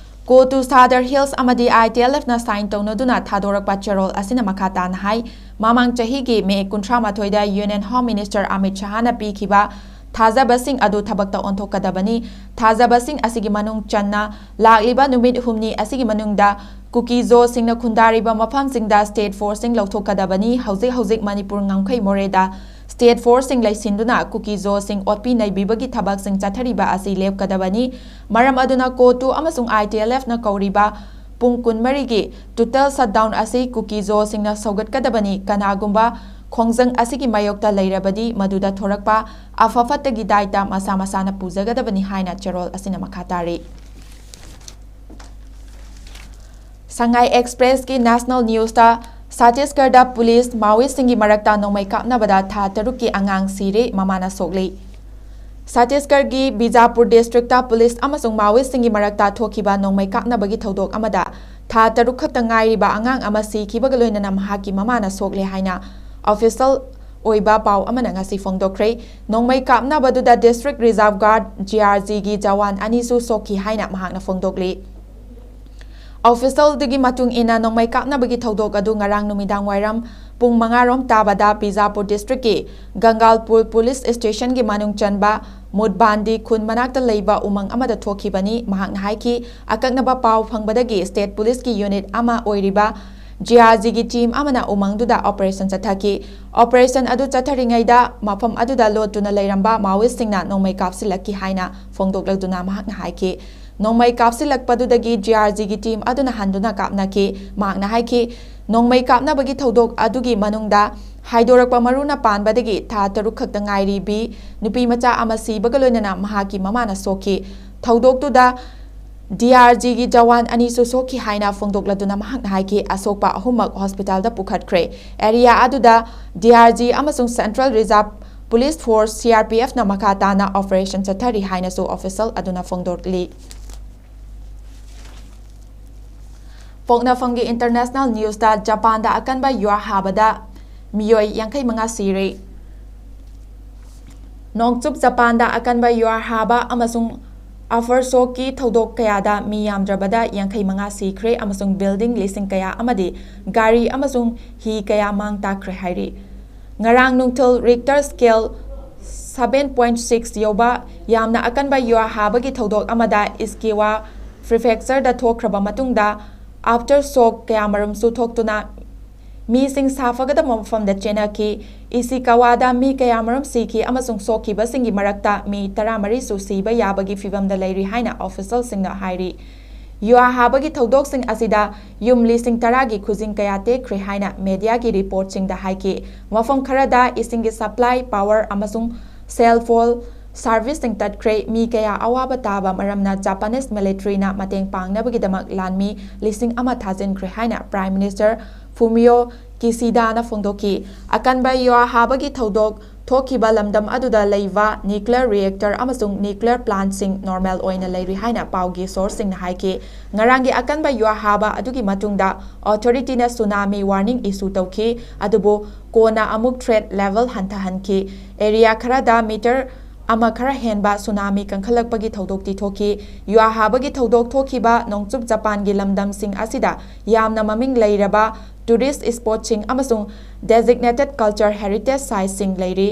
ꯀꯣ ꯇꯨ ꯁꯥꯗꯔ ꯍꯤꯜꯁ ꯑꯃꯗꯤ I T L F ꯅ sign ꯇꯧꯅꯗꯨꯅ ꯊꯥꯗꯣꯔꯛꯄ ꯆꯦꯔꯣꯜ ꯑꯁꯤꯅ ꯃꯈꯥ ꯇꯥꯅ ꯍꯥꯏ, ꯃꯃꯥꯡ ꯆꯍꯤꯒꯤ ꯃꯦ ꯀꯨꯟꯊ꯭ꯔꯥ ꯃꯥꯊꯣꯏꯗ Union Home Minister ꯑꯃꯤꯠ ꯁꯍꯥꯅ ꯄꯤꯈꯤꯕ ꯊꯥꯖꯕꯁꯤꯡ ꯑꯗꯨ ꯊꯕꯛꯇ ꯑꯣꯟꯊꯣꯛꯀꯗꯕꯅꯤ꯫ ꯊꯥꯖꯕꯁꯤꯡ ꯑꯁꯤꯒꯤ ꯃꯅꯨꯡ ꯆꯟꯅ ꯂꯥꯛꯂꯤꯕ ꯅꯨꯃꯤꯠ ꯍꯨꯝꯅꯤ ꯑꯁꯤꯒꯤ ꯃꯅꯨꯡꯗ ꯀꯨꯀꯤ ꯖꯣꯁꯤꯡꯅ ꯈꯨꯟꯗꯥꯔꯤꯕ ꯃꯐꯝꯁꯤꯡꯗ state forceꯁꯤꯡ ꯂꯧꯊꯣꯛꯀꯗꯕꯅꯤ꯫ ꯍꯧꯖꯤꯛ ꯍꯧꯖꯤꯛ ꯃꯅꯤꯄꯨꯔ ꯉꯝꯈꯩ ꯃꯣꯔꯦꯗ state forceꯁꯤꯡ ꯂꯩꯁꯤꯟꯗꯨꯅ ꯀꯨꯀꯤ ꯖꯣꯁꯤꯡ ꯑꯣꯠꯄꯤ ꯅꯩꯕꯤꯕꯒꯤ ꯊꯕꯛꯁꯤꯡ ꯆꯠꯊꯔꯤꯕ ꯑꯁꯤ ꯂꯦꯞꯀꯗꯕꯅꯤ꯫ ꯃꯔꯝ ꯑꯗꯨꯅ ꯀꯣ ꯇꯨ ꯑꯃꯁꯨꯡ I T L F ꯅ ꯀꯧꯔꯤꯕ ꯄꯨꯡ ꯀꯨꯟꯃꯔꯤꯒꯤ total shutdown ꯑꯁꯤ ꯀꯨꯀꯤ ꯖꯣꯁꯤꯡꯅ ꯁꯧꯒꯠꯀꯗꯕꯅꯤ꯫ ꯀꯅꯥꯒꯨꯝꯕ ꯈꯣꯡꯖꯪ ꯑꯁꯤꯒꯤ ꯃꯥꯌꯣꯛꯇ ꯂꯩꯔꯕꯗꯤ ꯃꯗꯨꯗ ꯊꯣꯔꯛꯄ ꯑꯐ ꯐꯠꯇꯒꯤ ꯗꯥꯏꯇ ꯃꯁꯥ ꯃꯁꯥꯅ ꯄꯨꯖꯒꯗꯕꯅꯤ ꯍꯥꯏꯅ ꯆꯦꯔꯣꯜ ꯑꯁꯤꯅ ꯃꯈꯥ ꯇꯥꯔꯤ꯫ ꯁꯉꯥꯏ ꯑꯦꯛꯁꯄ꯭ꯔꯦꯁꯀꯤ national newsꯇ ꯁꯇꯤꯁꯒꯔꯗ ꯄꯨꯂꯤꯁ ꯃꯥꯋꯤꯁꯁꯤꯡꯒꯤ ꯃꯔꯛꯇ ꯅꯣꯡꯃꯩ ꯀꯥꯞꯅꯕꯗ ꯊꯥ ꯇꯔꯨꯛꯀꯤ ꯑꯉꯥꯡ ꯁꯤꯔꯦ, ꯃꯃꯥꯅ ꯁꯣꯛꯂꯤ꯫ ꯁꯇꯤꯁꯒꯔꯒꯤ ꯕꯤꯖꯥꯄꯨꯔ districtꯇ ꯄꯨꯂꯤꯁ ꯑꯃꯁꯨꯡ ꯃꯥꯋꯤꯁꯁꯤꯡꯒꯤ ꯃꯔꯛꯇ ꯊꯣꯛꯈꯤꯕ ꯅꯣꯡꯃꯩ ꯀꯥꯞꯅꯕꯒꯤ ꯊꯧꯗꯣꯛ ꯑꯃꯗ ꯊꯥ ꯇꯔꯨꯛ ꯈꯛꯇ ꯉꯥꯏꯔꯤꯕ ꯑꯉꯥꯡ ꯑꯃ ꯁꯤꯈꯤꯕꯒ ꯂꯣꯏꯅꯅ ꯃꯍꯥꯛꯀꯤ ꯃꯃꯥꯅ ꯁꯣꯛꯂꯦ ꯍꯥꯏꯅ official ꯑꯣꯏꯕ ꯄꯥꯎ ꯑꯃꯅ ꯉꯁꯤ ꯐꯣꯡꯗꯣꯛꯈ꯭ꯔꯦ꯫ ꯅꯣꯡꯃꯩ ꯀꯥꯞꯅꯕꯗꯨꯗ District Reserve Guard, G R Gꯒꯤ Jawan ꯑꯅꯤꯁꯨ ꯁꯣꯛꯈꯤ ꯍꯥꯏꯅ ꯃꯍꯥꯛꯅ ꯐꯣꯡꯗꯣꯛꯂꯤ꯫ Officialꯗꯨꯒꯤ ꯃꯇꯨꯡ ꯏꯟꯅ, ꯅꯣꯡꯃꯩ ꯀꯥꯞꯅꯕꯒꯤ ꯊꯧꯗꯣꯛ ꯑꯗꯨ ꯉꯔꯥꯡ ꯅꯨꯃꯤꯗꯥꯡ ꯋꯥꯏꯔꯝ ꯄꯨꯡ ꯃꯉꯥ ꯔꯣꯝ ꯇꯥꯕꯗ ꯕꯤꯖꯥꯄꯨꯔ districtꯀꯤ ꯒꯪꯒꯥꯜꯄꯨꯔ police stationꯒꯤ ꯃꯅꯨꯡ ꯆꯟꯕ ꯃꯨꯠꯕꯥꯟꯗꯤ ꯈꯨꯟ ꯃꯅꯥꯛꯇ ꯂꯩꯕ ꯎꯃꯪ ꯑꯃꯗ ꯊꯣꯛꯈꯤꯕꯅꯤ꯫ ꯃꯍꯥꯛꯅ ꯍꯥꯏꯈꯤ, ꯑꯀꯛꯅꯕ ꯄꯥꯎ ꯐꯪꯕꯗꯒꯤ state policeꯀꯤ unit ꯑꯃ ꯑꯣꯏꯔꯤꯕ G R Gꯒꯤ team ꯑꯃꯅ ꯎꯃꯪꯗꯨꯗ operation ꯆꯠꯊꯈꯤ꯫ Operation ꯑꯗꯨ ꯆꯠꯊꯔꯤꯉꯩꯗ ꯃꯐꯝ ꯑꯗꯨꯗ ꯂꯣꯠꯇꯨꯅ ꯂꯩꯔꯝꯕ ꯃꯥꯋꯤꯁꯁꯤꯡꯅ ꯅꯣꯡꯃꯩ ꯀꯥꯞꯁꯤꯜꯂꯛꯈꯤ ꯍꯥꯏꯅ ꯐꯣꯡꯗꯣꯛꯂꯗꯨꯅ ꯃꯍꯥꯛꯅ ꯍꯥꯏꯈꯤ, ꯅꯣꯡꯃꯩ ꯀꯥꯞꯁꯤꯜꯂꯛꯄꯗꯨꯗꯒꯤ G R Gꯒꯤ team ꯑꯗꯨꯅ ꯍꯟꯗꯨꯅ ꯀꯥꯞꯅꯈꯤ꯫ ꯃꯍꯥꯛꯅ ꯍꯥꯏꯈꯤ, ꯅꯣꯡꯃꯩ ꯀꯥꯞꯅꯕꯒꯤ ꯊꯧꯗꯣꯛ ꯑꯗꯨꯒꯤ ꯃꯅꯨꯡꯗ ꯍꯥꯏꯗꯣꯔꯛꯄ ꯃꯔꯨꯅ ꯄꯥꯟꯕꯗꯒꯤ ꯊꯥ ꯇꯔꯨꯛ ꯈꯛꯇ ꯉꯥꯏꯔꯤꯕꯤ ꯅꯨꯄꯤ ꯃꯆꯥ ꯑꯃ ꯁꯤꯕꯒ ꯂꯣꯏꯅꯅ ꯃꯍꯥꯛꯀꯤ ꯃꯃꯥꯅ ꯁꯣꯛꯈꯤ꯫ ꯊꯧꯗꯣꯛꯇꯨꯗ D R Gꯒꯤ ꯖꯋꯥꯟ ꯑꯅꯤꯁꯨ ꯁꯣꯛꯈꯤ ꯍꯥꯏꯅ ꯐꯣꯡꯗꯣꯛꯂꯗꯨꯅ ꯃꯍꯥꯛꯅ ꯍꯥꯏꯈꯤ, ꯑꯁꯣꯛꯄ ꯑꯍꯨꯝꯃꯛ hospitalꯗ ꯄꯨꯈꯠꯈ꯭ꯔꯦ꯫ Area ꯑꯗꯨꯗ D R G ꯑꯃꯁꯨꯡ Central Reserve Police Force, C R P Fꯅ ꯃꯈꯥ ꯇꯥꯅ operation ꯆꯠꯊꯔꯤ ꯍꯥꯏꯅꯁꯨ official ꯑꯗꯨꯅ ꯐꯣꯡꯗꯣꯛꯂꯤ꯫ ꯄꯣꯛꯅꯐꯝꯒꯤ ꯏꯟꯇꯔꯅꯦꯁꯅꯦꯜ ꯅ꯭ꯌꯨꯁꯇ ꯖꯄꯥꯟꯗ ꯑꯀꯟꯕ ꯌꯨꯍꯥꯔ ꯍꯥꯕꯗ ꯃꯤꯑꯣꯏ ꯌꯥꯡꯈꯩ ꯃꯉꯥ ꯁꯤꯔꯦ꯫ ꯅꯣꯡꯆꯨꯞ ꯖꯄꯥꯟꯗ ꯑꯀꯟꯕ ꯌꯨꯍꯥꯔ ꯍꯥꯕ ꯑꯃꯁꯨꯡ ꯑꯐꯇꯔ ꯁꯣꯛꯀꯤ ꯊꯧꯗꯣꯛ ꯀꯌꯥꯗ ꯃꯤ ꯌꯥꯝꯗ꯭ꯔꯕꯗ ꯌꯥꯡꯈꯩ ꯃꯉꯥ ꯁꯤꯈ꯭ꯔꯦ ꯑꯃꯁꯨꯡ ꯕꯤꯜꯗꯤꯡ ꯂꯤꯁꯤꯡ ꯀꯌꯥ ꯑꯃꯗꯤ ꯒꯥꯔꯤ ꯑꯃꯁꯨꯡ ꯍꯤ ꯀꯌꯥ ꯃꯥꯡ ꯇꯥꯛꯈ꯭ꯔꯦ ꯍꯥꯏꯔꯤ꯫ ꯉꯔꯥꯡ ꯅꯨꯡꯊꯤꯜ ꯔꯤꯛꯇꯔ ꯁ꯭ꯀꯦꯜ seven point six ꯌꯧꯕ ꯌꯥꯝꯅ ꯑꯀꯟꯕ ꯌꯨꯍꯥꯔ ꯍꯥꯕꯒꯤ ꯊꯧꯗꯣꯛ ꯑꯃꯗ ꯏꯁꯀꯤꯋꯥ ꯄ꯭ꯔꯤꯐꯦꯛꯆꯔꯗ ꯊꯣꯛꯈ꯭ꯔꯕ ꯃꯇꯨꯡꯗ ꯑꯐꯇꯔ ꯁꯣꯛ ꯀꯌꯥꯃꯔꯨꯝꯁꯨ ꯊꯣꯛꯇꯨꯅ ꯃꯤꯁꯤꯡ ꯁꯥꯐꯒꯗꯕ ꯃꯐꯝꯗ ꯆꯦꯟꯅꯈꯤ꯫ ꯏꯁꯤꯀꯥꯋꯥꯗ ꯃꯤ ꯀꯌꯥꯃꯔꯨꯝ ꯁꯤꯈꯤ ꯑꯃꯁꯨꯡ ꯁꯣꯛꯈꯤꯕꯁꯤꯡꯒꯤ ꯃꯔꯛꯇ ꯃꯤ ꯇꯔꯥꯃꯔꯤꯁꯨ ꯁꯤꯕ ꯌꯥꯕꯒꯤ ꯐꯤꯚꯝꯗ ꯂꯩꯔꯤ ꯍꯥꯏꯅ ꯑꯣꯐꯤꯁꯤꯌꯦꯜꯁꯤꯡꯅ ꯍꯥꯏꯔꯤ꯫ ꯌꯨꯍꯥꯔ ꯍꯥꯕꯒꯤ ꯊꯧꯗꯣꯛꯁꯤꯡ ꯑꯁꯤꯗ ꯌꯨꯝ ꯂꯤꯁꯤꯡ ꯇꯔꯥꯒꯤ ꯈꯨꯖꯤꯡ ꯀꯌꯥ ꯇꯦꯛꯈ꯭ꯔꯦ ꯍꯥꯏꯅ ꯃꯦꯗꯤꯌꯥꯒꯤ ꯔꯤꯄꯣꯔꯠꯁꯤꯡꯗ ꯍꯥꯏꯈꯤ꯫ ꯃꯐꯝ ꯈꯔꯗ ꯏꯁꯤꯡꯒꯤ ꯁꯄ꯭ꯂꯥꯏ, ꯄꯥꯋꯔ ꯑꯃꯁꯨꯡ ꯁꯦꯜ ꯐꯣꯟ ꯁꯥꯔꯚꯤꯁꯁꯤꯡ ꯇꯠꯈ꯭ꯔꯦ꯫ ꯃꯤ ꯀꯌꯥ ꯑꯋꯥꯕ ꯇꯥꯕ ꯃꯔꯝꯅ ꯖꯄꯥꯅꯤꯁ ꯃꯤꯂꯤꯇꯔꯤꯅ ꯃꯇꯦꯡ ꯄꯥꯡꯅꯕꯒꯤꯗꯃꯛ ꯂꯥꯟꯃꯤ ꯂꯤꯁꯤꯡ ꯑꯃ ꯊꯥꯖꯤꯟꯈ꯭ꯔꯦ ꯍꯥꯏꯅ ꯄ꯭ꯔꯥꯏꯝ ꯃꯤꯅꯤꯁꯇꯔ ꯐꯨꯃꯤꯌꯣ ꯀꯤꯁꯤꯗꯥꯅ ꯐꯣꯡꯗꯣꯛꯈꯤ꯫ ꯑꯀꯟꯕ ꯌꯨꯍꯥꯔ ꯍꯥꯕꯒꯤ ꯊꯧꯗꯣꯛ ꯊꯣꯛꯈꯤꯕ ꯂꯝꯗꯝ ꯑꯗꯨꯗ ꯂꯩꯕ ꯅ꯭ꯌꯨꯀ꯭ꯂꯤꯌꯔ ꯔꯤꯑꯦꯛꯇꯔ ꯑꯃꯁꯨꯡ ꯅ꯭ꯌꯨꯀ꯭ꯂꯤꯌꯔ ꯄ꯭ꯂꯥꯟꯠꯁꯤꯡ ꯅꯣꯔꯃꯦꯜ ꯑꯣꯏꯅ ꯂꯩꯔꯤ ꯍꯥꯏꯅ ꯄꯥꯎꯒꯤ ꯁꯣꯔꯁꯁꯤꯡꯅ ꯍꯥꯏꯈꯤ꯫ ꯉꯔꯥꯡꯒꯤ ꯑꯀꯟꯕ ꯌꯨꯍꯥꯔ ꯍꯥꯕ ꯑꯗꯨꯒꯤ ꯃꯇꯨꯡꯗ ꯑꯣꯊꯣꯔꯤꯇꯤꯅ ꯁꯨꯅꯥꯃꯤ ꯋꯥꯔꯅꯤꯡ ꯏꯁꯨ ꯇꯧꯈꯤ, ꯑꯗꯨꯕꯨ ꯀꯣꯟꯅ ꯑꯃꯨꯛ ꯊ꯭ꯔꯦꯠ ꯂꯦꯚꯦꯜ ꯍꯟꯊꯍꯟꯈꯤ꯫ ꯑꯦꯔꯤꯌꯥ ꯈꯔꯗ ꯃꯤꯇꯔ ꯑꯃ ꯈꯔ ꯍꯦꯟꯕ ꯁꯨꯅꯥꯃꯤ ꯀꯟꯈꯠꯂꯛꯄꯒꯤ ꯊꯧꯗꯣꯛꯇꯤ ꯊꯣꯛꯈꯤ꯫ ꯌꯨꯍꯥꯔ ꯍꯥꯕꯒꯤ ꯊꯧꯗꯣꯛ ꯊꯣꯛꯈꯤꯕ ꯅꯣꯡꯆꯨꯞ ꯖꯄꯥꯟꯒꯤ ꯂꯝꯗꯝꯁꯤꯡ ꯑꯁꯤꯗ ꯌꯥꯝꯅ ꯃꯃꯤꯡ ꯂꯩꯔꯕ ꯇꯨꯔꯤꯁ ꯁ꯭ꯄꯣꯠꯁꯤꯡ ꯑꯃꯁꯨꯡ ꯗꯦꯖꯤꯒꯅꯦꯇꯦꯗ ꯀꯜꯆꯔ ꯍꯦꯔꯤꯇꯦꯖ ꯁꯥꯏꯠꯁꯤꯡ ꯂꯩꯔꯤ꯫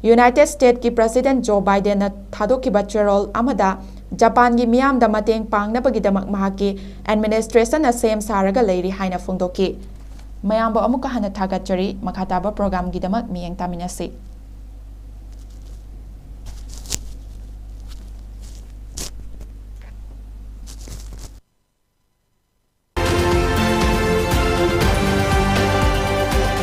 ꯌꯨꯅꯥꯏꯇꯦꯗ ꯁ꯭ꯇꯦꯠꯀꯤ ꯄ꯭ꯔꯦꯁꯤꯗꯦꯟꯠ ꯖꯣ ꯕꯥꯏꯗꯦꯟꯅ ꯊꯥꯗꯣꯛꯈꯤꯕ ꯆꯦꯔꯣꯜ ꯑꯃꯗ ꯖꯄꯥꯟꯒꯤ ꯃꯤꯌꯥꯝꯗ ꯃꯇꯦꯡ ꯄꯥꯡꯅꯕꯒꯤꯗꯃꯛ ꯃꯍꯥꯛꯀꯤ ꯑꯦꯗꯃꯤꯅꯤꯁꯇ꯭ꯔꯦꯁꯟꯅ ꯁꯦꯝ ꯁꯥꯔꯒ ꯂꯩꯔꯤ ꯍꯥꯏꯅ ꯐꯣꯡꯗꯣꯛꯈꯤ꯫ ꯃꯌꯥꯝꯕꯨ ꯑꯃꯨꯛꯀ ꯍꯟꯅ ꯊꯥꯒꯠꯆꯔꯤ꯫ ꯃꯈꯥ ꯇꯥꯕ ꯄ꯭ꯔꯣꯒ꯭ꯔꯥꯝꯒꯤꯗꯃꯛ ꯃꯤꯠꯌꯦꯡ ꯇꯥꯃꯤꯟꯅꯁꯤ꯫